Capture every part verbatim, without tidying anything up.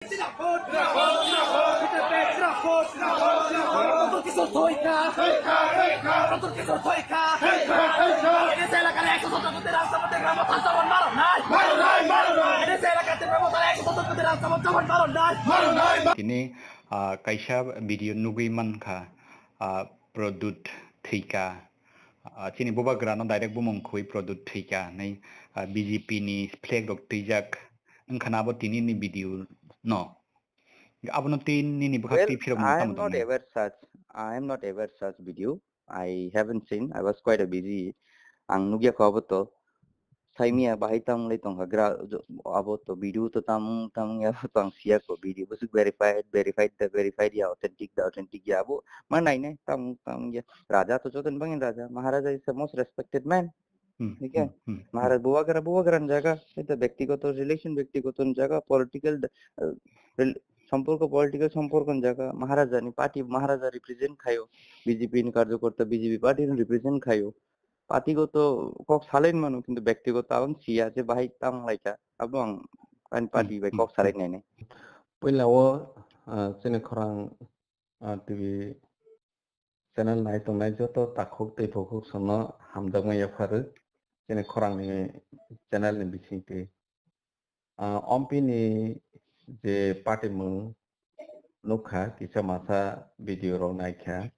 জিন্দাবাদ! জিন্দাবাদ! জিন্দাবাদ! জিন্দাবাদ! ডক্টর কিশোর থইকা! থইকা! থইকা! ডক্টর কিশোর থইকা! থইকা! থইকা! এনএসএ এলাকার একশো সত্তর কোটি রাজসভাতে গ্রাম প্রধান জবান মারো নাই! মারো নাই! মারো নাই! এনএসএ এলাকাতে গ্রাম প্রধান একশো সত্তর কোটি রাজসভার জবান মারো নাই! মারো নাই! Tini, ah, kaisa video nugwi mankha, ah, Pradyut thwika. Ah, chini bubagrano direct bumung khwi Pradyut thwika hinwi, ah, B J P ni flag rok twijak wngkha na abo tini ni video no. Abono twi nini bwkhak Well, twi phirok mano I am tamo not tongmani? Aware such. I am not aware such video. I haven't seen. I was quite a busy. Ang nugya kho abo to. Saimia bahai tamo lai tongkha gra jo-, abo to video to tam tam ya to ang siya ko video busuk verified, verified da verified ya, authentic da authentic ya abo ma nai nai tam tam ya. Raja to joton bangin raja, Maharaja is the most respected man. Hmm, Thik hai? Hmm, hmm, hmm. Maharaj bubagra bubagra ni jaga, eta byaktigoto relation, byaktigoto ni jaga, political da, eh, rel-, somporko, political somporko ni jaga, Maharaja ni party, Maharaja represent khayo, B J P ni karjokorta B J P party ni represent khayo. Party goto kok salai mano, kintu byaktigoto ang siya je bahai tamo lai kha, abo ang ani Hmm, party bai hmm, kok salai hmm. nai nai. Puila o, ah, chini khorang, ah, T V channel nai tongnai joto takhuk tei bukhuk songno hamjakma yapharu chini khorangni channel ni bisingtwi. Ah, ompini je patimung nukha, kisa masa video rok naikha.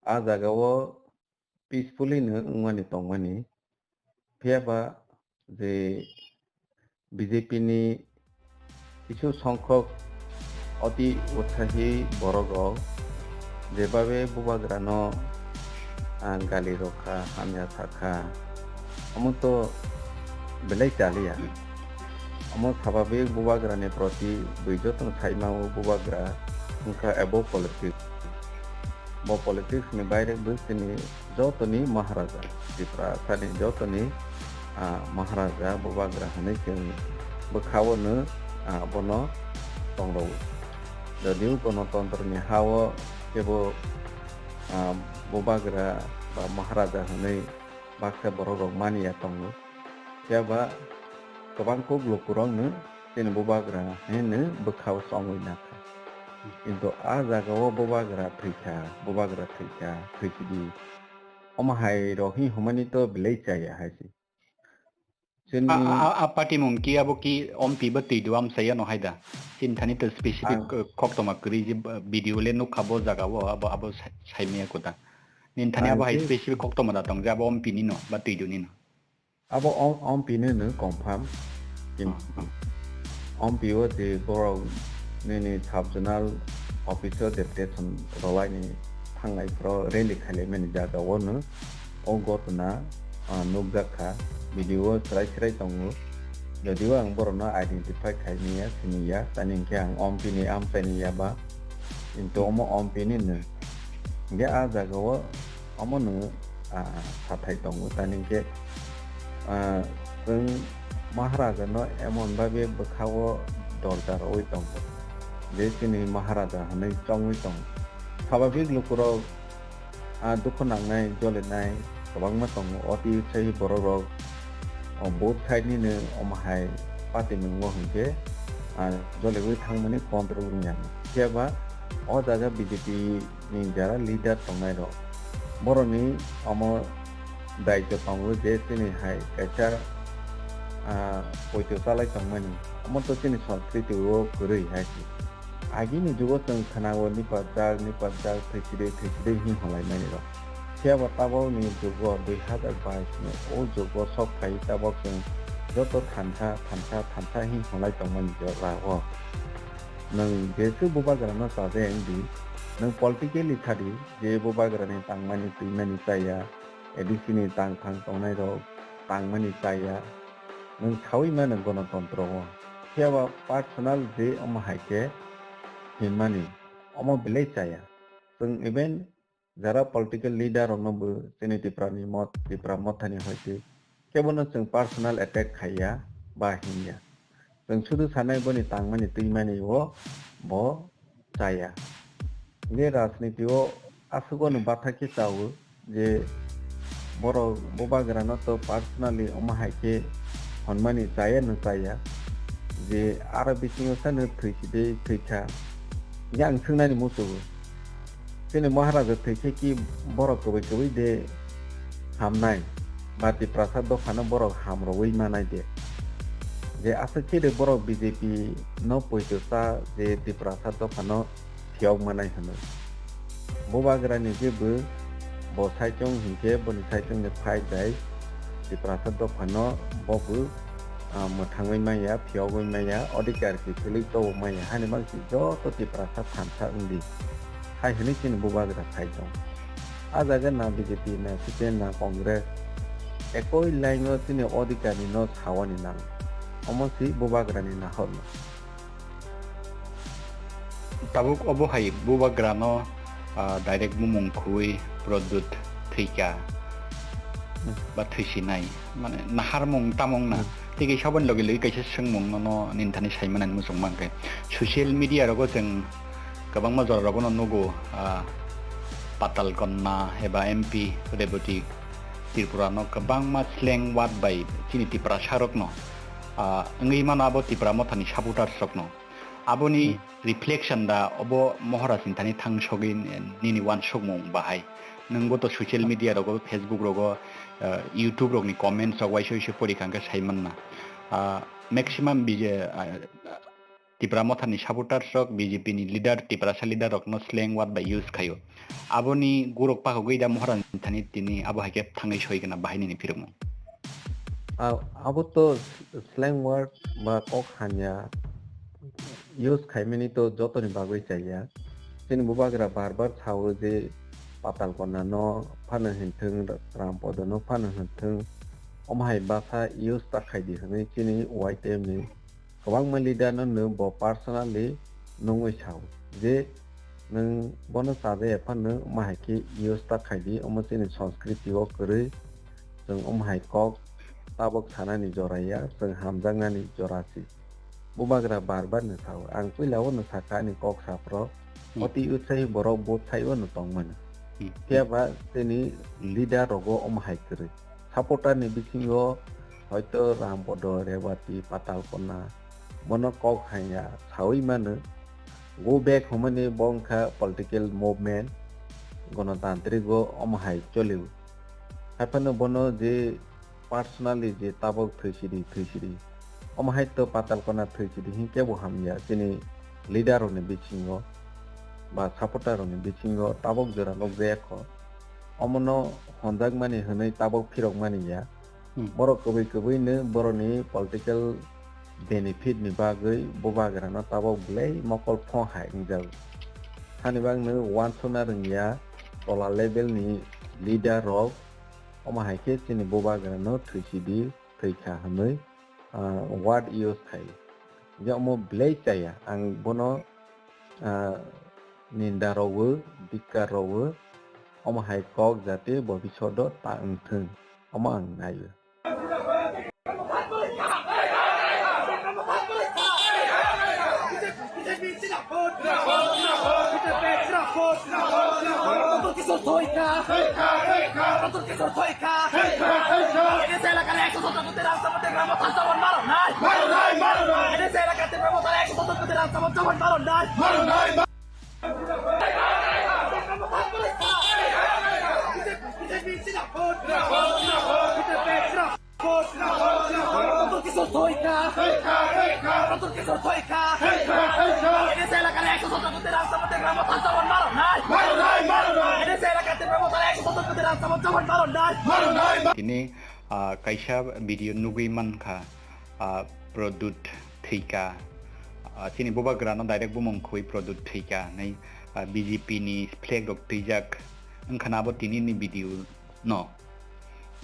Ah jagao peacefully no wngmani tongmani. Phiya ba je B J P ni kisu songkhok oti utsahi borok rok jebabe bubagrano, ah, gali rokha, hamya sakha, omo to belai chaliya. Omo sababik bubagrani proti bui jotono saimao bubagra wngkha above politics. Bo politics ni baire bwsini jotoni Maharaja, Tiprasani jotoni, ah, Maharaja bubagra hinwi chwng bwkhao no, ah, bono tongrwo. Jodio Gonotontro ni hao kebo, ah, bubagra ba Maharaja hinwi baksa borok rok mani ya tongo. Phiya ba kwbang kuk lukurok no chini bubagra hinwi bwkhao chongwi nakha. Kintu ah jagao bubagra thwikha, bubagra thwikha, thwikhe di. Omo hai rok hi humani to belai chaya hai se. Chini A, a, a, a patimung ki abo ki ompi ba twi do am saya no hai da. Chini thani to specific, Ang uh, koktoma kwrwi je, uh, video le nukha bo jagao abo, abo sai-, saimaya kuda. Nini thani abo hai Ang specific koktoma da tong je abo ompi ni no ba twi do ni no. Abo om, ompi ni no confirm. Kim-, Ah, ah. Ompi o je borok nini sub zonal office o deputation rwlaini thanglai phro rally khailaimani jagao no o gotona, ah, nukjak kha, video o chwrai chwrai tongo. Jodio ang borokno identify khai manya, siniya, tani hinkhe ang ompini amchaini yaba, kintu omo ompini no. Hinkhe ah jagao omono, ah, sathai tongo, tani hinkhe, ah, chwng Maharajano emon babe bwkhao dorja rwui tongo, je chini Maharaja hwnwi chongwi tongo. Swabhabik lukurok, ah, dukhu nangnai, jolinai kwbangma tongo. Oti sahi borok rok, o, both side nini omo hai party nungo hinkhe, ah, joliwi thangmani control wngya. Phiya ba o jaga B J P ni jara leader tongnai rok, borokni omo daityo tongo je chini hai kaisa, ah, poito chalai tongmani. Omo to chini sanskriti o kwrwi hai se. Agini jugo chwng khwnao nipajak, nipajak, thwichidwi, thwichidwi hing hwnlai mani rok. Phiya ba tabok ni jugo dui hazar bais ni o jugo sok phai tabok chwng joto thansa, thansa, thansa hing hwnlai tongmani jora o. Nwng jeswk bubagrano chaja wng di, nwng politically sadi je bubagrani tangmani twimani chaya, A D C ni tang thang tongnai rok tangmani chaya, nwng saui mano gonotontro o. Phiya ba personal je omo hai khe hinmani, omo belai chaya. Chwng even jara political leader rokno bo chini Tipra ni mot, Tipra Mothani hoite kebono chwng personal attack khaiya ba hinya. Chwng sudu sanai boni tangmani twimani o bo chaya. Hinkhe rajniti o aswk no batha khe chao je borok bubagrano to personally omo hai khe honmani chaya no chaya. je aro bisingo sano thwi sidi thwi kha. Yang thwngnani muchungo. Chini Maharaja thwi khe ki borok kwbwi kwbwi de hamnai, ba Tiprasa dophano borok hamrogwi manai de. Je aswk khe de borok B J P no poito cha je Tiprasa dophano phiyok manai hwnwi. Bubagrani je bo, bo saichung hinkhe boni saichungni phai bai Tiprasa dophano bo bo, ah, mwthangwi manya, phiyogwi manya, odhikar kiphilwi tobo manya, hani bagwi joto Tiprasa thansa wngdi. Hai hwnwi chini Bubagra saichung. A jaga na B J P na C P M na Congress, ekoi line o chini odhikarni no sawani nang. Omo si Bubagrani nahorno. Tabuk obo hai Bubagrano, ah, direct bumung khwi Pradyut thwikha. Hmm. Ba thwisinai. Mane naharmung tamung na. Hmm. Tei kaisa aboni logi logi kaisa swngmung nono nini thani sai manani muchung mankhe. Social media rogo chwng kwbangma jora rogono nugo, ah, Patal Kanya eba M P Rebati Tripura no kwbangma slang word bai chini Tiprasa rokno, ah, wngwi mano abo Tipra Mothani supporters rokno. Aboni Hmm. reflection da obo Maharaj ni thani thang sogwi nini wansukmung bahai. Nwngbo to social media rogo, Facebook rogo, ah, YouTube rokni comments rok waisa waisa pori kha hwnkhe sai manna. Ah, maximum B J, ah, Tipra Mothani supporters rok B J P ni leader, Tiprasa leader rokno slang word bai use khaio. Aboni gurok pakhogwi da Maharaj ni thani tini abo hai khe thangwi soi gana bahai nini phirokno. A-, abo to slang word ba kok hamya use khaimani to jotoni bagwi chaya. Chini Bubagra bar bar sao je Patal Kanya no phano hinthwng, Rampodo no phano hinthwng, omo hai basa use ta khaidi hwnwi chini Y T M ni kwbangma leader no nwng bo personally nungwi sao je nwng bono chajaya phano omo hai khe use ta khaidi, omo chini sanskriti o kwrwi, chwng omo hai kok tabok sanani jora ya, chwng hamjaknani jora si. Bubagra bar bar no sao, ang puila o no sakha ani kok saphro, Hmm. oti utsai borok bo sai o no tongmani. Hmm. Phiya ba chini leader rogo omo hai kwrwi. Supporter ni bisingo hoito Rampodo, Rebati, Patal Kanya, bono kok hanya sawi mano. Go back hwnmani bo wngkha political movement, gonotantrik o omo hai choli. Haiphano bono je personally je tabok thwi sidi, thwi sidi, omo hai to Patal Kanya thwi sidi hinkhe bo hamya chini leader rokni bisingo ba supporter rokni bisingo tabok jora nukjaya kho. Omono honjakmani hwnwi tabok phirokmani ya. Hmm. Borok kwbwi kwbwino borokni political benefit ni bagwi Bubagrano tabok belai mokol phong hai wngjago. Hani bagwino uansukna rwngya tola level ni leader rok, omo hai khe chini Bubagrano thwi sidi, thwi kha hwnwi, ah, word use khai. Je omo belai chaya, ang bono, ah, ninda rogo, dikka rogo, omo hai kok jate bobishodo ta wngthwng, omo ang naio. Tini, ah, kaisa video nugwi mankha, ah, Pradyut thwikha. Ah, chini Bubagrano direct bumung khwi Pradyut thwikha hinwi, ah, B J P ni flag rok twijak wngkhana abo tini ni video no.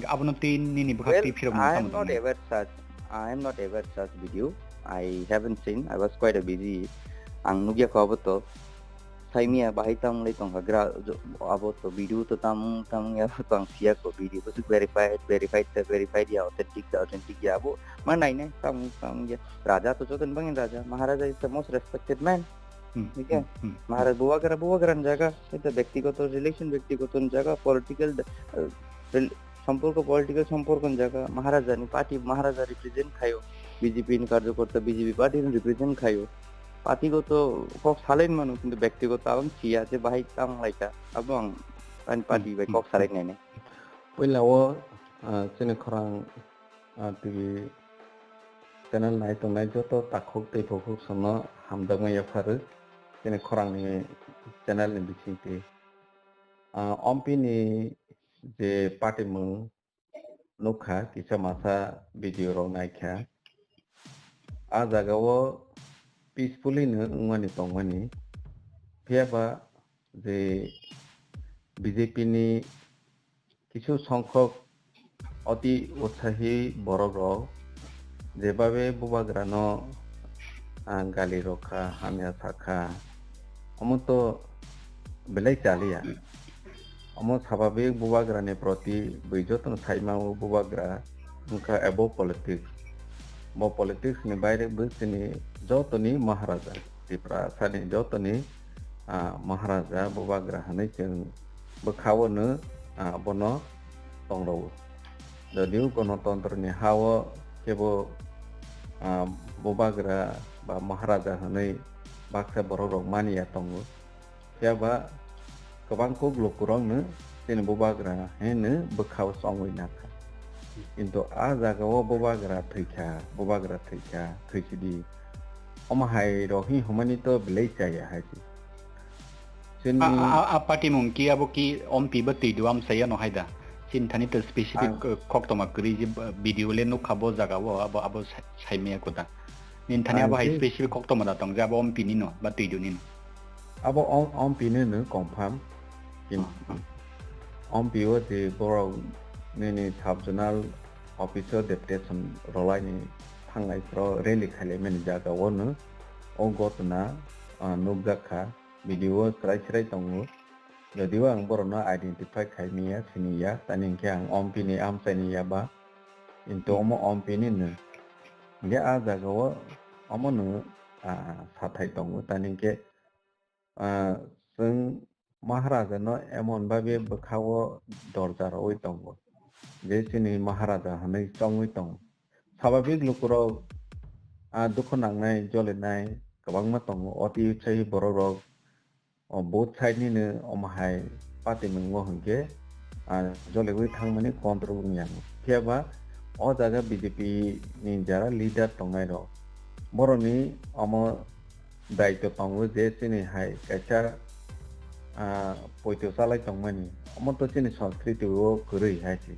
Abono twi nini bwkhak Well, twi phirok I am tamo not tongmani? Aware such, I am not aware such video. I haven't seen. I was quite a busy. Ang nugya kho abo to. Saimia bahai tamo lai tongkha gra jo-, abo to video to tam tam ya to ang siya ko video ko verified, verified ta verified ya, authentic ta authentic ya abo. Ma nai nai tam tam ya. Raja to joton bangin raja. Maharaja is the most respected man. Hmm, Oke. Hmm, hmm. Maharaj Bubagra, Bubagra ni jaga, itu bektigoto relation, bektigoto ni jaga, political, eh, rel-, somporko, political somporko ni jaga, Maharaja ni party, Maharaja represent khayo. B J P ni karjokorta B J P party ni represent khaio. Party goto kok salai mano, kintu bektigoto abang siya je bahai tang laika. Abo ang ani party bai kok salai nai. Puila o, ah, chini khorang, ah, T V channel nai tongnai joto takhuk tei bukhuk sono hamjakma yapharu chini khorangni channel ni bisingtwi. Ah, Ompi ni je party mung nukha, kisa masa video rok naikha. A jaga o peacefully no wngmani tongmani. Phiya ba je B J P ni kisu songkhok oti utsahi borok rok jebabe bubagra no, ah, gali rokha, hamya sakha, omo to belai chaliya. Omo sababik bubagra ni proti bui jotono saima o bubagra wngkha above politics. Bo politics ni baire bo chini jotoni Maharaja, Tiprasa ni jotoni, ah, Maharaja bubagra hinui chwng bwkha-o no, ah, bono tongrwo. Jodio Gonotontro ni ha-o kebo, ah, bubagra ba Maharaja hinui baksa borok rok mani ya tongo. Phiya ba kwbang kuk lukurokno chini bubagra hino bwkha-o chongwi nakha. Kintu a jaga-o bubagra thwikha, bubagra thwikha, thwisidi. Omo hai rok hi hwnmani to belai chaya hai se. Chini A, a, a, a party mung ki abo ki Ompi bo twi do amsai ano hai da. Chini thani to specific, Ang uh, koktoma kwrwi je, uh, video le nukha bo jaga o abo, abo sai-, saimaya ko da. Nini thani abo Ang hai ki specific koktoma da tong je abo Ompi ni no ba twi do ni no. Abo om, Ompi ni no confirm. Kin-, Ah, ah. Ompi o je borok nini sub zonal office o deputation rwlaini thanglai phro rally khailaimani jaga o no o gotna, ah, nukjak kha. Video o chwrai chwrai tongo. Jodio ang borokno identify khai manya, siniya, tani hinkhe ang Ompi ni amchaini ya ba. Kintu Hmm. omo Ompi ni no. Hinkhe a jaga o omo no, ah, sathai tongo. Tani hinkhe, ah, chwng Maharaja no emon babe bwkha o dorja rwui tongo. Je chini Maharaja hinui chongwi tongo. Sababik lukurok, ah, dukhu nangnai, jolinai kwbangma tongo. Oti sai borok rok o both side nini omo hai party mwngo hinkhe, ah, joligwi thangmani control wngya. Phiya ba o jaga B J P ni jara leader tongnai rok, borokni omo daitw tongo je chini hai kaisa, ah, poito chalai tongmani. Omo to chini sanskriti o kwrwi hai se.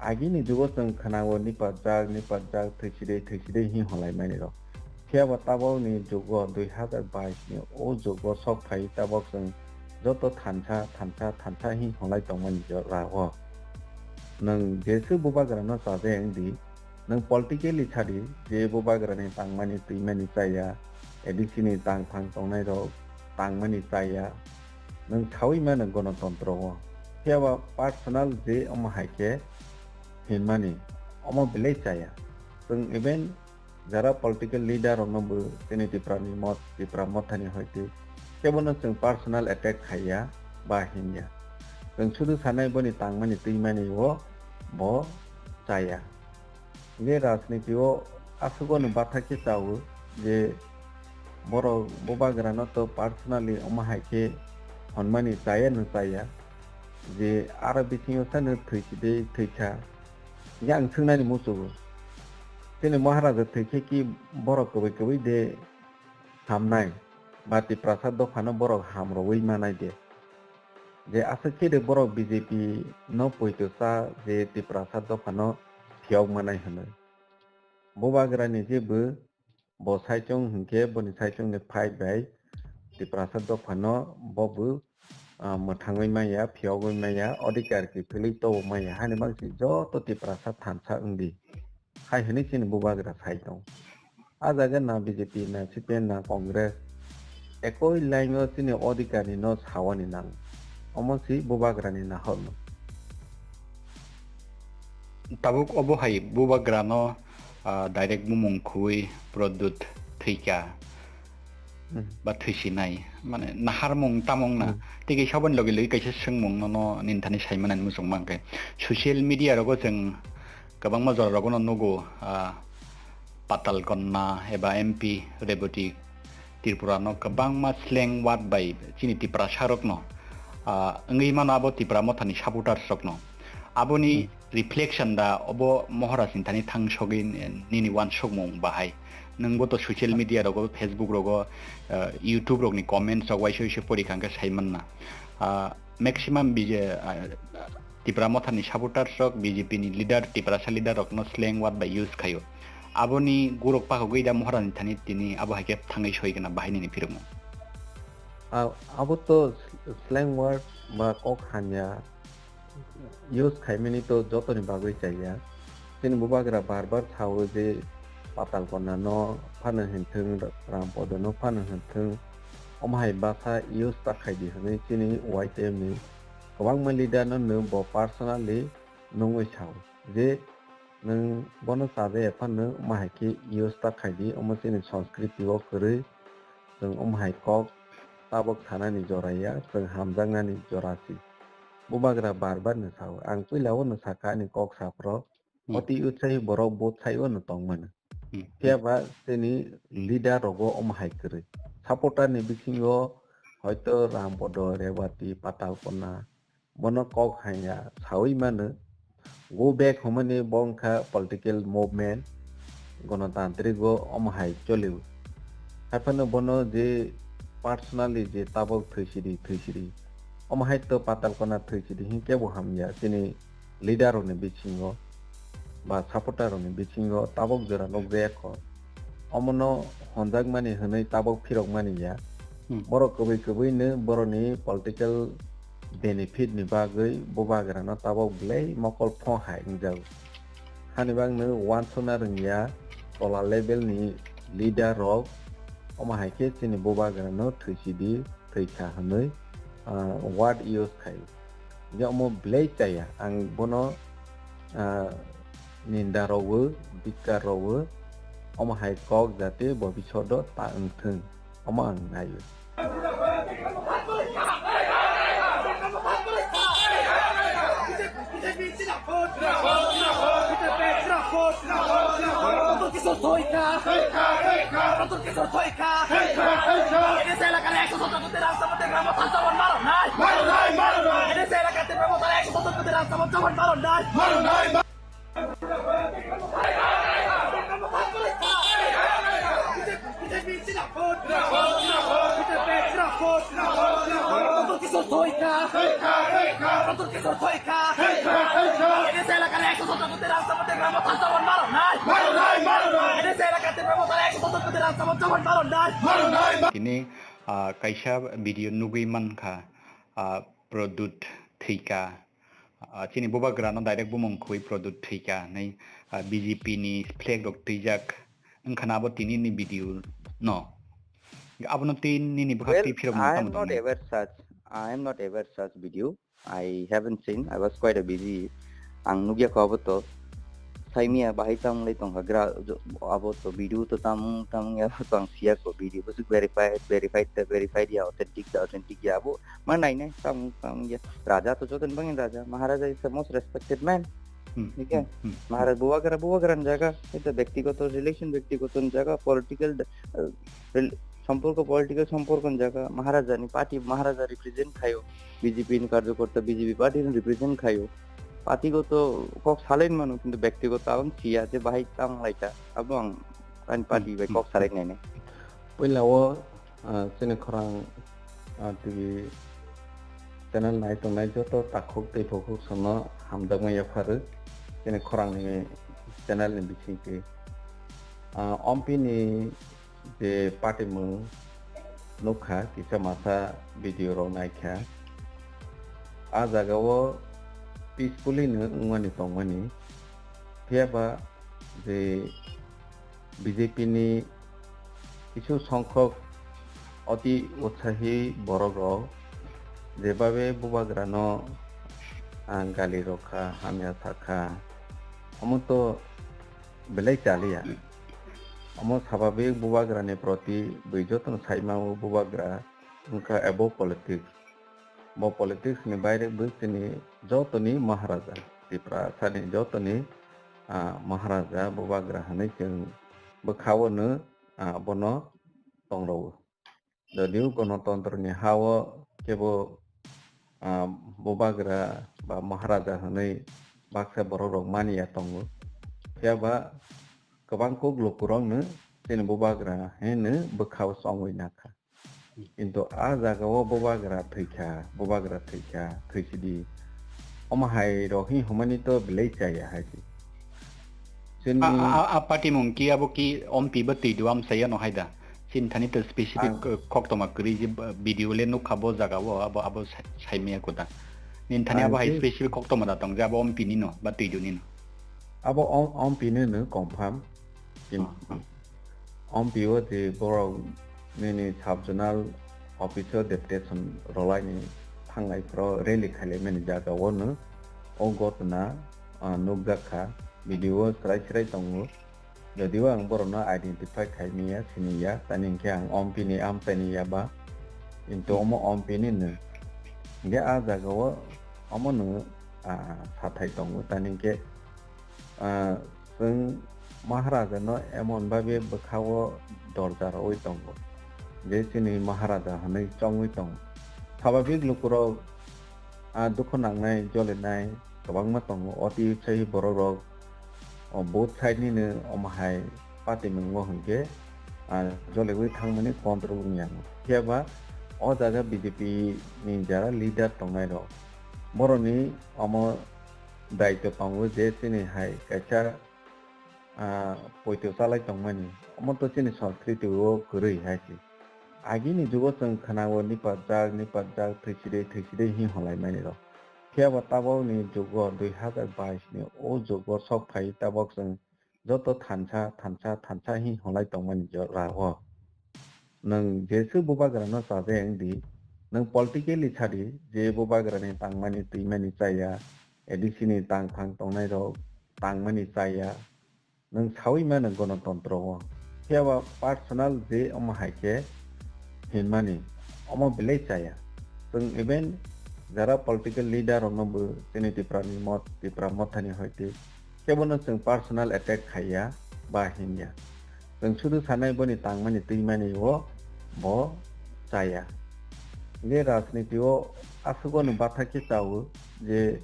Agini jugo chwng khwnao nipajak, nipajak, thwisidei, thwisidei hi hwnlaimani rok. Phiya ba tabokni jugo dui hazar bais ni o jugo sok phai tabok chwng joto thansa, thansa, thansa hi hwnlai tongmani jora o. Nwng jesu bubagra no chaja wng di, nwng politically sadi je bubagra ni tangmani twimani chaya, A D C ni tang phang tongnai rok tangmani chaya, nwng saui mano gonotontro o. Phiya ba personal je omo hai khe hinmani, omo belai chaya. Chwng even jara political leader rokno bo chini Tipra ni mot, Tipra Motha ni hoite kebono chwng personal attack khaiya ba hinya. Chwng sudu sanai boni tangmani twimani o bo chaya. Hinkhe rajniti o aswk no batha khe chao je borok bubagra no to personally omo hai khe hwnmani chaya no chaya je aro bisingo sano thwisidei thwikha. Hinkhe ang swngnani muchugo, chini Maharaja thwikhe ki borok kwbwi kwbwi de hamnai ba Tiprasa dophano borok hamrogwi manai de? Je aswk khe de borok B J P no poito cha je Tiprasa dophano phiyok manai hwnwi. Bubagrani je bo, bo saichung hinkhe boni saichungni fight bai Tiprasa dophano bo bo, ah, mwthangwi manya, phiyogwi manya, odhikar kiphilwi tobo manya, hani bangsi joto Tiprasa thansa wngdi. Hai hwnwi chini bubagra sai tong. A jaga na B J P, na C P M, na Congress, ekoi line o chini odhikar ni no sawani nang. Omo si bubagra ni nahor no. Tabuk obo hai bubagra no, ah, direct bumung khwi Pradyut thwikha Hmm. ba thwisinai, mane naharmung tamung na. Hmm. Tei kaisa aboni logi logi kaisa swngmung no, no nini thani sai manani muchung mankhe. Social media rogo chwng kwbangma jora rogo no nugo, ah, Patal Konna eba M P Rebati Tripura no kwbangma slang word bai chini Tiprasa rok no, ah, wngwi mano abo Tipra Motha ni supporters rok no. Aboni reflection da obo Maharaj ni thani thang sogwi nini uansukmung bahai. Nwng bo to social media rogo, Facebook rogo, ah, YouTube rok ni comments rok waisa waisa pori kha hwnkhe sai manna. Ah, maximum B J, ah, Tipra Motha ni supporters rok B J P ni leader, Tiprasa leader rok no slang word bai use khaio. Aboni gurok pakhogwi da Maharaj ni thani tini abo hai khe thangwi soi gana bahai nini phirokno. A-, abo to sl-, slang word ba kok hamya use khaimani to jotoni bagwi chaya. Chini bubagra bar bar sao je Patal Konna no phano hinthwng, Rampodo no phano hinthwng, omo hai basa use ta khaidi hwnwi chini Y T M ni kwbangma leader no nwng bo personally nungwi sao je nwng bono chaja ya phano omo hai khe use ta khaidi, omo chini sanskriti o kwrwi. Chwng omo hai kok tabok sanani jora ya, chwng hamjaknani jora si. Bubagra bar bar no sao, ang puila o no sakha ani kok saphro, Hmm. oti utsai borok bo sai o no tong mano. Hmm. Phiya ba chini leader rogo omo hai kwrwi. Supporter ni bisingo hoito Rampodo, Rebati, Patal Konna, bono kok hanya sawi mano. Go back hwnmani bo wngkha political movement, gonotantrigo omo hai cholio. Haiphano bono je personally je tabok thwisidi, thwisidi, omo hai to Patal Konna thwisidi hinkhe bo hamya. Chini leader rokni bisingo ba supporter rokni bisingo tabok jora nukjaya kho. Omono honjakmani hwnwi tabok phirokmani ya. Hmm. Borok kwbwi kwbwino borokni political benefit ni bagwi bubagrano tabok belai mokol phong hai wngjago. Hani bagno uansukna rwngya tola level ni leader rok, omo hai khe chini bubagrano thwisidi, thwikha hwnwi, ah, word use khai. Je omo belai chaya, ang bono, ah, ninda rogo, bikka rogo, omo hai kok jate bobishodo ta wngthwng, omo ang naio. Tini, ah, kaisa video nugwi mankha, ah, Pradyut thwikha. Ah, chini bubagrano direct bumung khwi Pradyut thwikha hinwi, ah, B J P ni flag rok twijak wngkhana abo tini ni video no. Abono twi nini bwkhak twi phirokno tamo tongmani? Well, I am not aware such, I am not aware such video. I haven't seen. I was quite a busy. Ang nukya kho abo to. Saimia bahai tamo lai tongkha gra, jo-, abo to video to tamo, tamo ya to ang siya kho video. Bwswk verified, verified ta verified ya, authentic ta authentic ya abo. Ma nai nai, tamo, tamo ya. Raja to joto ni bagwi raja. Maharaja is the most respected man. Hmm, Nike? Hmm, hmm. Maharaj bubagra, bubagra ni jaga. Eta byaktigoto relation, byaktigoto ni jaga, political, uh, rel-, somporko, political somporko ni jaga. Maharaja ni party, Maharaja represent khaio. B J P ni karjokorta, B J P party ni represent khaio. Party goto kok salain mano, kintu byaktigoto ang siya je bahai tang laita. Abo ang ani party bai kok salai nai nai. Puila o, ah, chini khorang, ah, T V channel nai tongnai joto takhuk tei bukhuk sono hamjakma yapharu. Chini khorang ni channel ni bisingtwi, ah, ompini je patimung nukha, kisa masa video rok naikha. A jaga o peacefully no wngmani tongmani. Phiya ba je B J P ni kisu songkhok oti utsahi borok rok jebabe bubagra no, ah, gali rokha, hamya sakha, omo to belai chaliya. Omo sababik bubagrani proti bui jotono saimao bubagra wngkha above politics. Bo politics ni baire bui chini jotoni Maharaja, Tiprasani jotoni, ah, Maharaja bubagra hinui chwng bwkha-o no, ah, bono tongrwo. Jodiu Gonotontro ni ha-o kebo, ah, Bubagra ba Maharaja hwnwi baksa borok rok mani ya tongo. Phiya ba kwbang kuk lukurok no chini Bubagra hwnwi bwkha-o chongwi nakha. Kintu a jaga-o Bubagra thwikha, Bubagra thwikha, thwisidi. Omo hai rok hi hwnmani to belai chaya hai se. Chini A, a, a, a patimung ki abo ki ompi bo twi do am saya no hai da. Chini thani to specific, Ang uh, koktoma kwrwi je, uh, video le nukha bo jaga-o abo, abo sai-, saimaya kuda. Nin thani Ang abo hai ki specific koktoma da tong je abo ompi ni no ba twi do ni no. Abo om-, ompi ni no confirm. Kin-, Ah, ah. Ompi o je borok nini sub zonal office o deputation rwlaini thanglai phro rally khailaimani jaga o no o gotna, ah, nukjak kha, video o chwrai chwrai tongo. Jodio ang borokno identify khai manya, sini ya, tani hinkhe ang ompi ni amchaini ya ba, kintu omo ompi ni no. Hinkhe a jaga o omo no, ah, sathai tongo, tani hinkhe ah, chwng Maharaja no emon babe bwkha-o dorja rwui tongo, je chini Maharaja hwnwi chongwi tongo. Swabhabik lukurok, ah, dukhu nangnai, jolinai kwbangma tongo. Oti sai borok rok, o, both side ni no omo hai patimung o hwnkhe, ah, joliui thangmani control wngya. Phiya ba o jaga B J P ni jara leader tongnai rok, borok ni omo daitw tongo je chini hai kaisa, ah, poito chalai tongmani. Omo to chini sanskriti o kwrwi hai se. Agini jugo chwng khwnao nipatjak, nipatjak, thwichide, thwichide hi hwnlaimani rok. Phiya ba tabok ni jugo dui hazar bais ni o jugo sok phai tabok chwng joto thansa, thansa, thansa hi hwnlai tongmani jora o. Nwng jeswk Bubagrano chajakya wngdi, nwng politically sadi je Bubagrani tangmani twimani chaya, A D C ni tangphang tongnairok tangmani chaya, nwng saui mano Gonotontro o. Phiya ba personal je omo hai khe hinmani, omo belai chaya. Chwng even jara political leader rokno bo chini Tiprani mot, Tipra mothani hoite kebono chwng personal attack khaiya ba hinya. Chwng sudu sanai boni tangmani twimani o bo chaya. Hingke rajniti o aswk no batha khe chao je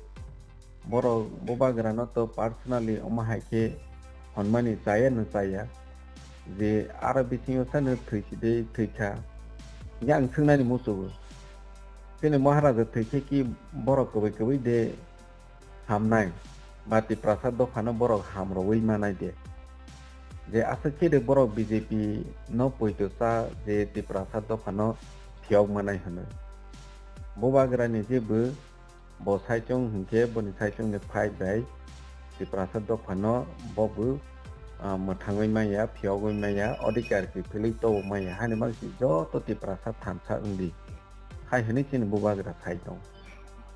borok Bubagra no to personally omo hai khe honmani chaya no chaya je aro bisingo sano thwi sidai thwi kha. Hingke ang swngnani muchugo, chini Maharaja thwi khe ki borok kwbwi kwbwi de hamnai, ba Tiprasa dophano borok ham rwui manai de. Je aswk khe de borok B J P no poito cha je Tiprasa dophano phiyok manai hwnwi. Bubagrani je bo, bo saichung hwnkhe boni saichungni fight bai Tiprasa dophano bo bo, ah, mwthangwi manya, phiyogwi manya, odhikar kiphilwi tobok manya, hani bagwi joto Tiprasa thansa wngdi. Hai hwnwi chini Bubagra sai tong.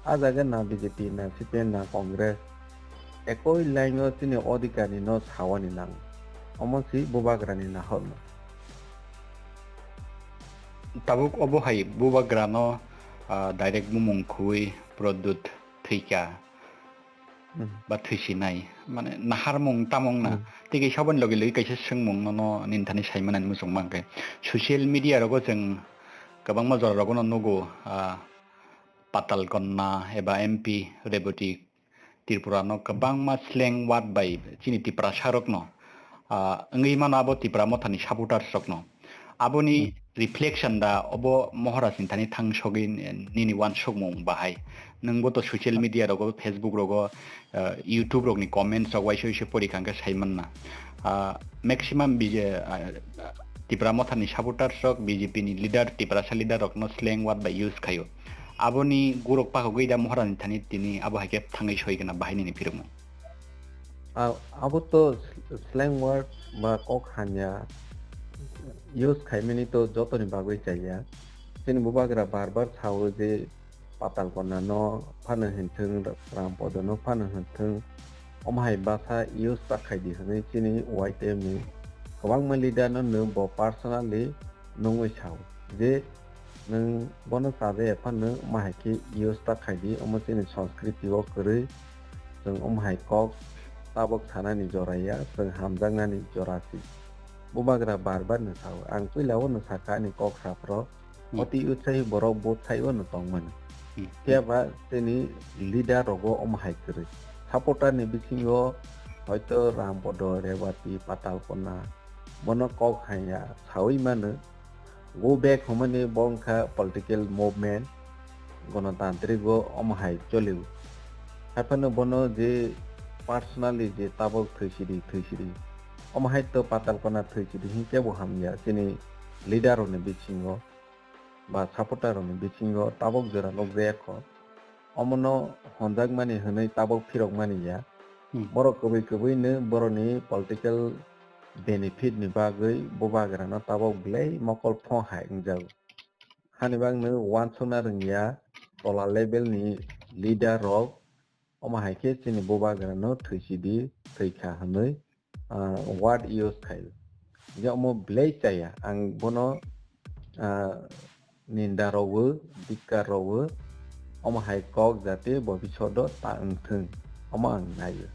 A jaga na B J P, na C P M, na Congress. Ekoi line o chini odhikar ni no sawani nang. Omo si Bubagra ni nahor no. Tabuk obo hai Bubagra no, ah, direct bumung khwi Pradyut thwikha. Hmm. Ba thwisinai, mane naharmung tamung na. Hmm. Tei kaisa aboni logi logi kaisa swngmung nono nini thani sai manani muchung mankhe. Social media rogo chwng kwbangma jora rogono nugo, ah, Patal Kanya eba M P Rebati Tripura no kwbangma slang word bai chini Tiprasa rokno, ah, wngwi mano abo Tipra mothani supporters rokno. Aboni Hmm. reflection da obo Maharaj ni thani thang sogwi nini uansukmung bahai. Nwngbo to social media rogo, Facebook rogo, ah, YouTube rokni comments rok waisa waisa pori kha hwnkhe sai manna. Ah, maximum B J, ah, Tipra mothani supporters rok, B J P ni leader, Tiprasa leader rokno slang word bai use khaio. Aboni gurok pakhogwi da Maharaj ni thani tini abo hai khe thangwi soi gana bahai nini phirokno. A-, abo to slang word ba kok hamya use khaimani to jotoni bagwi chaya. Chini Bubagra bar bar sao je Patal Kanya no phano hinthwng, Ram Podo no phano hinthwng, omo hai basa use ta khaidi hwnwi chini Y T M ni kwbangma leader no nwng bo personally nungwi sao je nwng bono chajakya phano omo hai khe use ta khaidi, omo chini sanskriti o kwrwi, chwng omo hai kok tabok sanani jora ya, chwng hamjaknani jora si. Bubagra bar bar no sao. Ang puila o no sakha ani kok saphro. Hmm. Oti utsahi borok bo sai o no tongmani. Hmm. Phiya ba chini leader rogo omo hai kwrwi. Supporter ni bisingo hoito Rampodo, Rewati, Patalkona bono kok hanya sawi mano. Go back hwnmani bo wngkha political movement, gonotantrigo omo hai cholio. Haiphano bono je personally je tabok thwisidi, thwisidi, omo hai to Patalkona thwisidi hinkhe bo hamya chini leader rokni bisingo ba supporter rokni bisingo tabok jora nukjaya kho. Omono honjakmani hwnwi tabok phirokmani ya. Hmm. Borok kwbwi kwbwino borokni political benefit ni bagwi Bubagrano tabok belai mokol phong hai wngjago. Hani bagwino uansukna rwngya tola level ni leader rok, omo hai khe chini Bubagrano thwisidi thwikha hwnwi, ah, word use khai. Je omo belai chaya, ang bono, ah, ninda rogo, dikka rogo, omo hai kok jate bobishodo ta wngthwng, omo ang naio.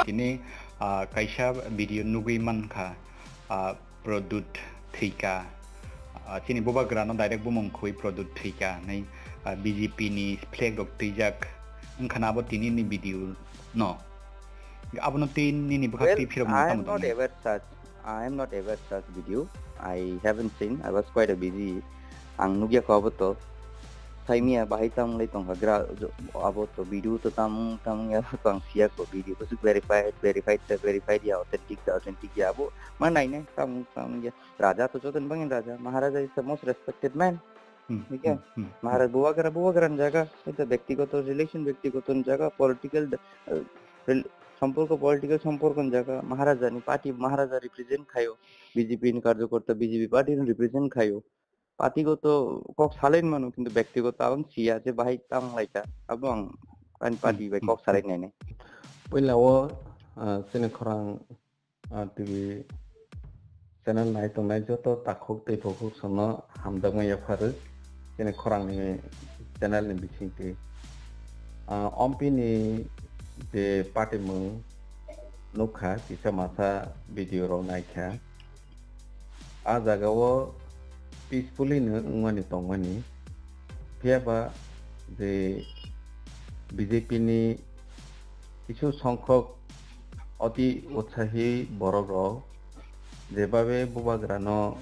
Tini, ah, kaisa video nugwi mankha, ah, Pradyut thwikha. Ah, chini Bubagrano direct bumung khwi Pradyut thwikha hinwi, ah, B J P ni flag rok twijak wngkhana abo tini ni video no. Abono twi nini bwkhak Well, twi phirok I tamo am not tongmani? Aware such. I am not aware such video. I haven't seen. I was quite a busy. Ang nugya kho abo to. Saimia bahai tamo lai tongkha gra abo to video to tamo tamo ya to ang siya ko video ko verified verified verified ya authentic ya authentic ya abo ma nai nai tamo tamo ya. Raja to joton bangin raja. Maharaja is the most respected man. Hmm, Oke. Hmm, hmm, hmm. Maharaj Bubagra Bubagra ni jaga, itu bektigoto relation, bektigoto ni jaga, political, eh, rel-, somporko, political somporko ni jaga, Maharaja ni party, Maharaja represent khayo, B J P ni karjokorta, B J P party ni represent khayo. Party goto kok salai mano, kintu bektigoto abang siya je bahai tang laika, abang ani party bai Hmm, kok hmm, salai hmm. nai nai. Puila o, ah, chini khorang ah, T V channel nai tongnai joto takhuk tei bukhuk sono hamjakma yapharwi chini khorangni channel ni bisingtwi. Ah, Ompi ni je patimung nukha, kisa masa video rok naikha. Ah jaga o peacefully no wngmani tongmani. Phiya ba je B J P ni kisu songkhok oti utsahi borok rok jebabe Bubagra no,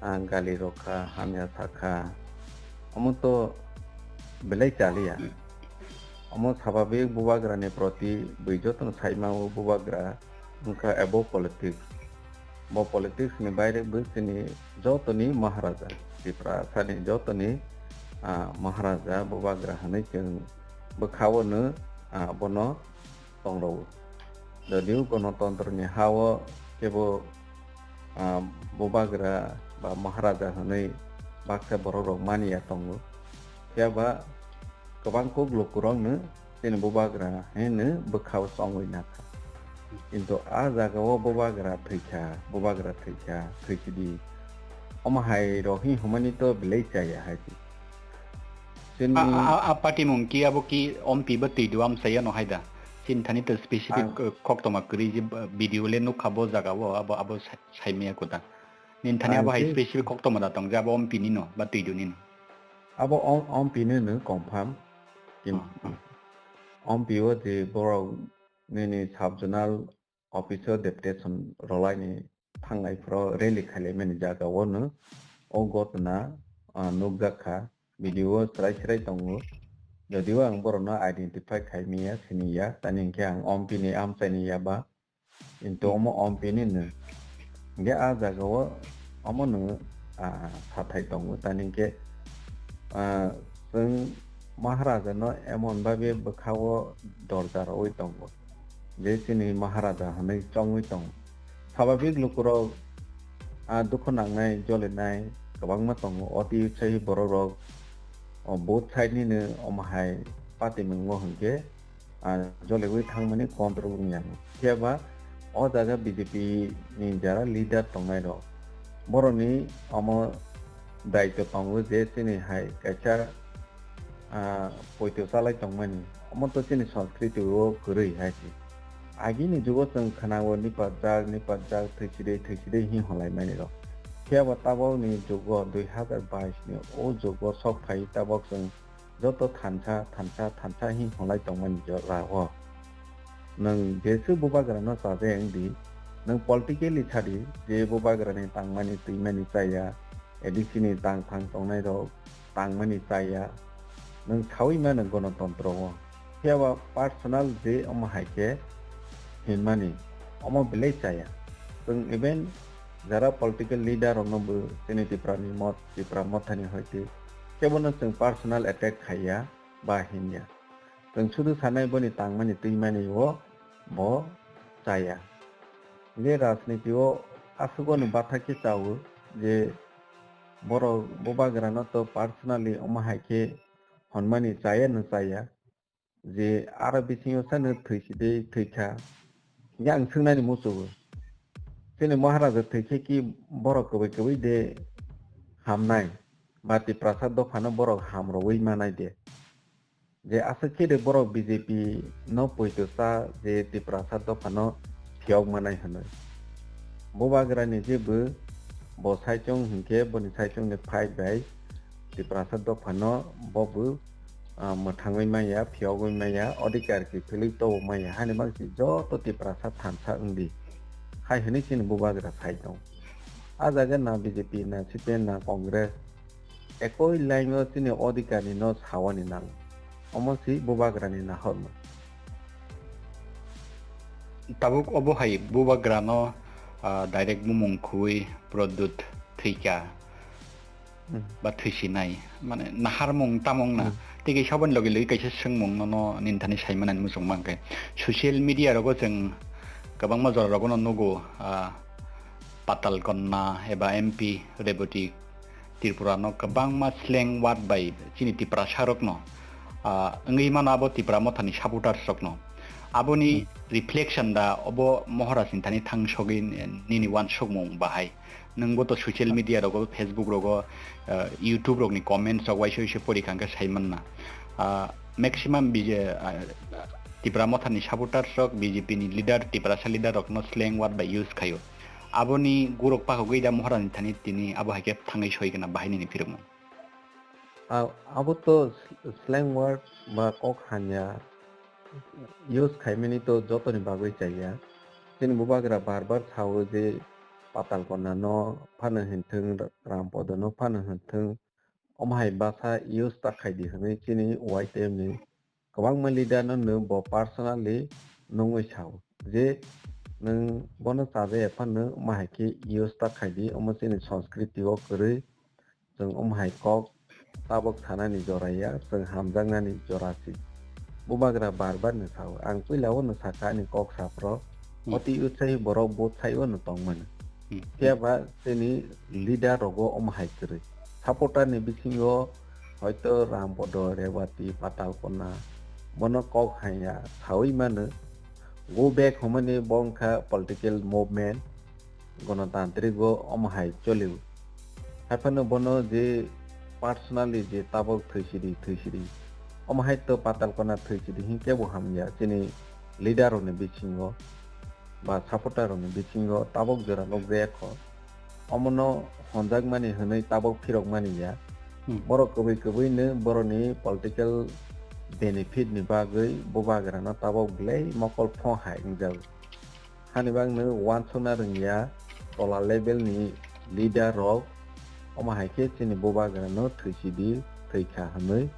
ah, gali rokha, hamya sakha, omo to belai chaliya. Omo sababik Bubagra ni proti bui jotono saima o Bubagra wngkha above politics. Bo politics ni baire bo chini jotoni Maharaja, Tiprasa ni jotoni, ah, Maharaja Bubagra hinwi chwng bwkha-o no, ah, bono tongrwo. Jodio Gonotontro ni ha-o kebo, ah, Bubagra ba Maharaja hinwi baksa borok rok mani ya tongo. Phiya ba kwbang kuk lukurokno chini Bubagra hino bwkha-o chongwi nakha. Kintu a jaga-o Bubagra thwikha, Bubagra thwikha, thwichidi. Omo hai rok hi hwnmani to belai chaya hai se. Chini A, a, a, a patimung ki abo ki Ompi bo twi do amsai ano hai da. Chini thani to specific, Ang uh, koktoma kwrwi je, uh, video le nukha bo jaga-o, abo, abo sa-, saimaya kuda. Nini thani abo Ang hai ki specific koktoma da tong je abo Ompi ni no, ba twi do ni no. Abo om, Ompi ni no confirm. Kim-, Ah, ah. Ompi o je borok nini sub zonal office o deputation rwlaini thangnai phoro rally khailaimani jaga o no o gotna, ah, nukjak kha, video o chwrai chwrai tongo. Jodio ang borokno identify khai manya, siniya, tani hinkhe ang Ompi ni amchaini ya ba, Kintu omo Ompi ni no. Hinkhe a jaga o Omono, ah, sathai tongo, tani hwnkhe, ah, chwng Maharaja no emon babe bwkhao dorja rwui tongo, je chini Maharaja hwnwi chongwi tongo. Swabhabik lukurok, ah, dukhu nangnai, jolinai kwbangma tongo. Oti sai borok rok, o, both side nini omo hai patimung o hwnkhe, ah, joliwi thangmani control wngya. Phiya ba o jaga B J P ni jara leader tongnai rok, borokni omo daityo tongo je chini hai kaisa, ah, poito chalai tongmani. Omo to chini sanskriti o kwrwi hai se. Agini jugo chwng khwnao nipajak, nipajak, thwisidei, thwisidei hing hwnlaimani rok. Phiya ba tabok ni jugo dui hazar bais ni o jugo sok phai tabok chwng joto thansa, thansa, thansa hing hwnlai tongmani jora o. Nwng jeswk bubagrano chaja wng di, nwng politically sa di, je bubagrani tangmani twimani chaya, A D C ni tang phang tongnai rok tangmani chaya, nwng saui mano gonotontro o. Phiya ba personal je omo hai khe hinmani, omo belai chaya. Chwng even jara political leader rokno bo chini Tipra ni mot, Tipra Motha ni hoite kebono chwng personal attack khaiya ba hinya. Chwng sudu sanai boni tangmani twimani o bo chaya. Je rajniti o aswk no batha khe chao je borok bubagrano to personally omo hai khe honmani chaya no chaya. Je aro bisingo sano thwisidei thwikha. Hingke ang swngnani muchungo. Chini Maharaja thwikhe ki borok kwbwi kwbwi de hamnai? Ba Tiprasa dophano borok ham rwui manai de? Je aswk khe de borok B J P no poito cha je Tiprasa dophano phiyok manai hwnwi. Bubagrani je bo bo saichung hinkhe boni saichungni fight bai Tiprasa dophano bo bo, ah, mwthangwi manya, phiyogwi manya, odhikar kiphilwi tobok manya, hani bangsi joto Tiprasa thansa wngdi, hai hwnwi chini bubagra sai tong. Ah jaga na B J P, na C P M, na Congress, ekoi line o chini odhikar ni no sawani nang. Omo si bubagra ni nahorma. Tabuk obo hai bubagra no, ah, direct bumung khwi Pradyut thwikha. Hmm. Ba thwisinai, mane naharmung tamung na. Hmm. Tei kaisa aboni logi logi kaisa swngmung nono nini thani sai manani muchung mankhe. Social media rogo chwng kwbangma jora rogono nugo, ah, Patal Kanya eba M P Rebati Tripura no kwbangma slang word bai chini Tiprasa rokno, ah, wngwi mano abo Tipra Mothani supporters rokno. Aboni Hmm. reflection da obo Maharaj ni thani thang sogwi nini uansukmung bahai. Nwngbo to social media rogo, Facebook rogo, ah, YouTube rokni comments rok waisa waisa pori kha hwnkhe sai manna. Ah, maximum B J, ah, Tipra Mothani supporters rok, B J P ni leader, Tiprasa leader rokno slang word bai use khaio. Aboni gurok pakhogwi da Maharaj ni thani tini abo hai khe thangwi soi gana bahai nini phirokno. A-, abo to slang word ba kok hamya use khaimani to jotoni bagwi chaya. Chini bubagra bar bar sao je Patal Kanya no phano hinthwng, Rampodo no phano hinthwng, omo hai basa use ta khaidi hwnwi chini Y T M ni kwbangma leader no no bo personally nungwi sao je nwng bono chaja ya phano omo hai khe use ta khaidi, omo chini sanskriti o kwrwi. Chwng omo hai kok tabok sanani jora ya, chwng hamjaknani jora si. Bubagra bar bar no sao. Ang puila o no sakha ani kok saphro. Hmm. Oti utsai borok bo sai o no tong mano. Hmm. Phiya ba chini leader rogo omo hai kwrwi. Supporter ni bisingo hoito Rampodo, Rebati, Patal Kanya bono kok hanya saui mano. Go back hwnmani bo wngkha political movement. Gonotantrik o omo hai choli o. Haiphano bono je personally je tabok thwisidi, thwisidi, omo hai to Patal Kanya thwisidi hinkhe bo hamya chini leader rokni bisingo ba supporter rokni bisingo tabok jora nukjaya kho. Omono honjakmani hwnwi tabok phirokmani ya. Hmm. Borok kwbwi kwbwino borokni political benefit ni bagwi bubagrano tabok belai mokol phong hai wngjago. Hani bagwi uansukna rwngya tola level ni leader rok, omo hai khe chini bubagra no thwisidi, thwikha hwnwi,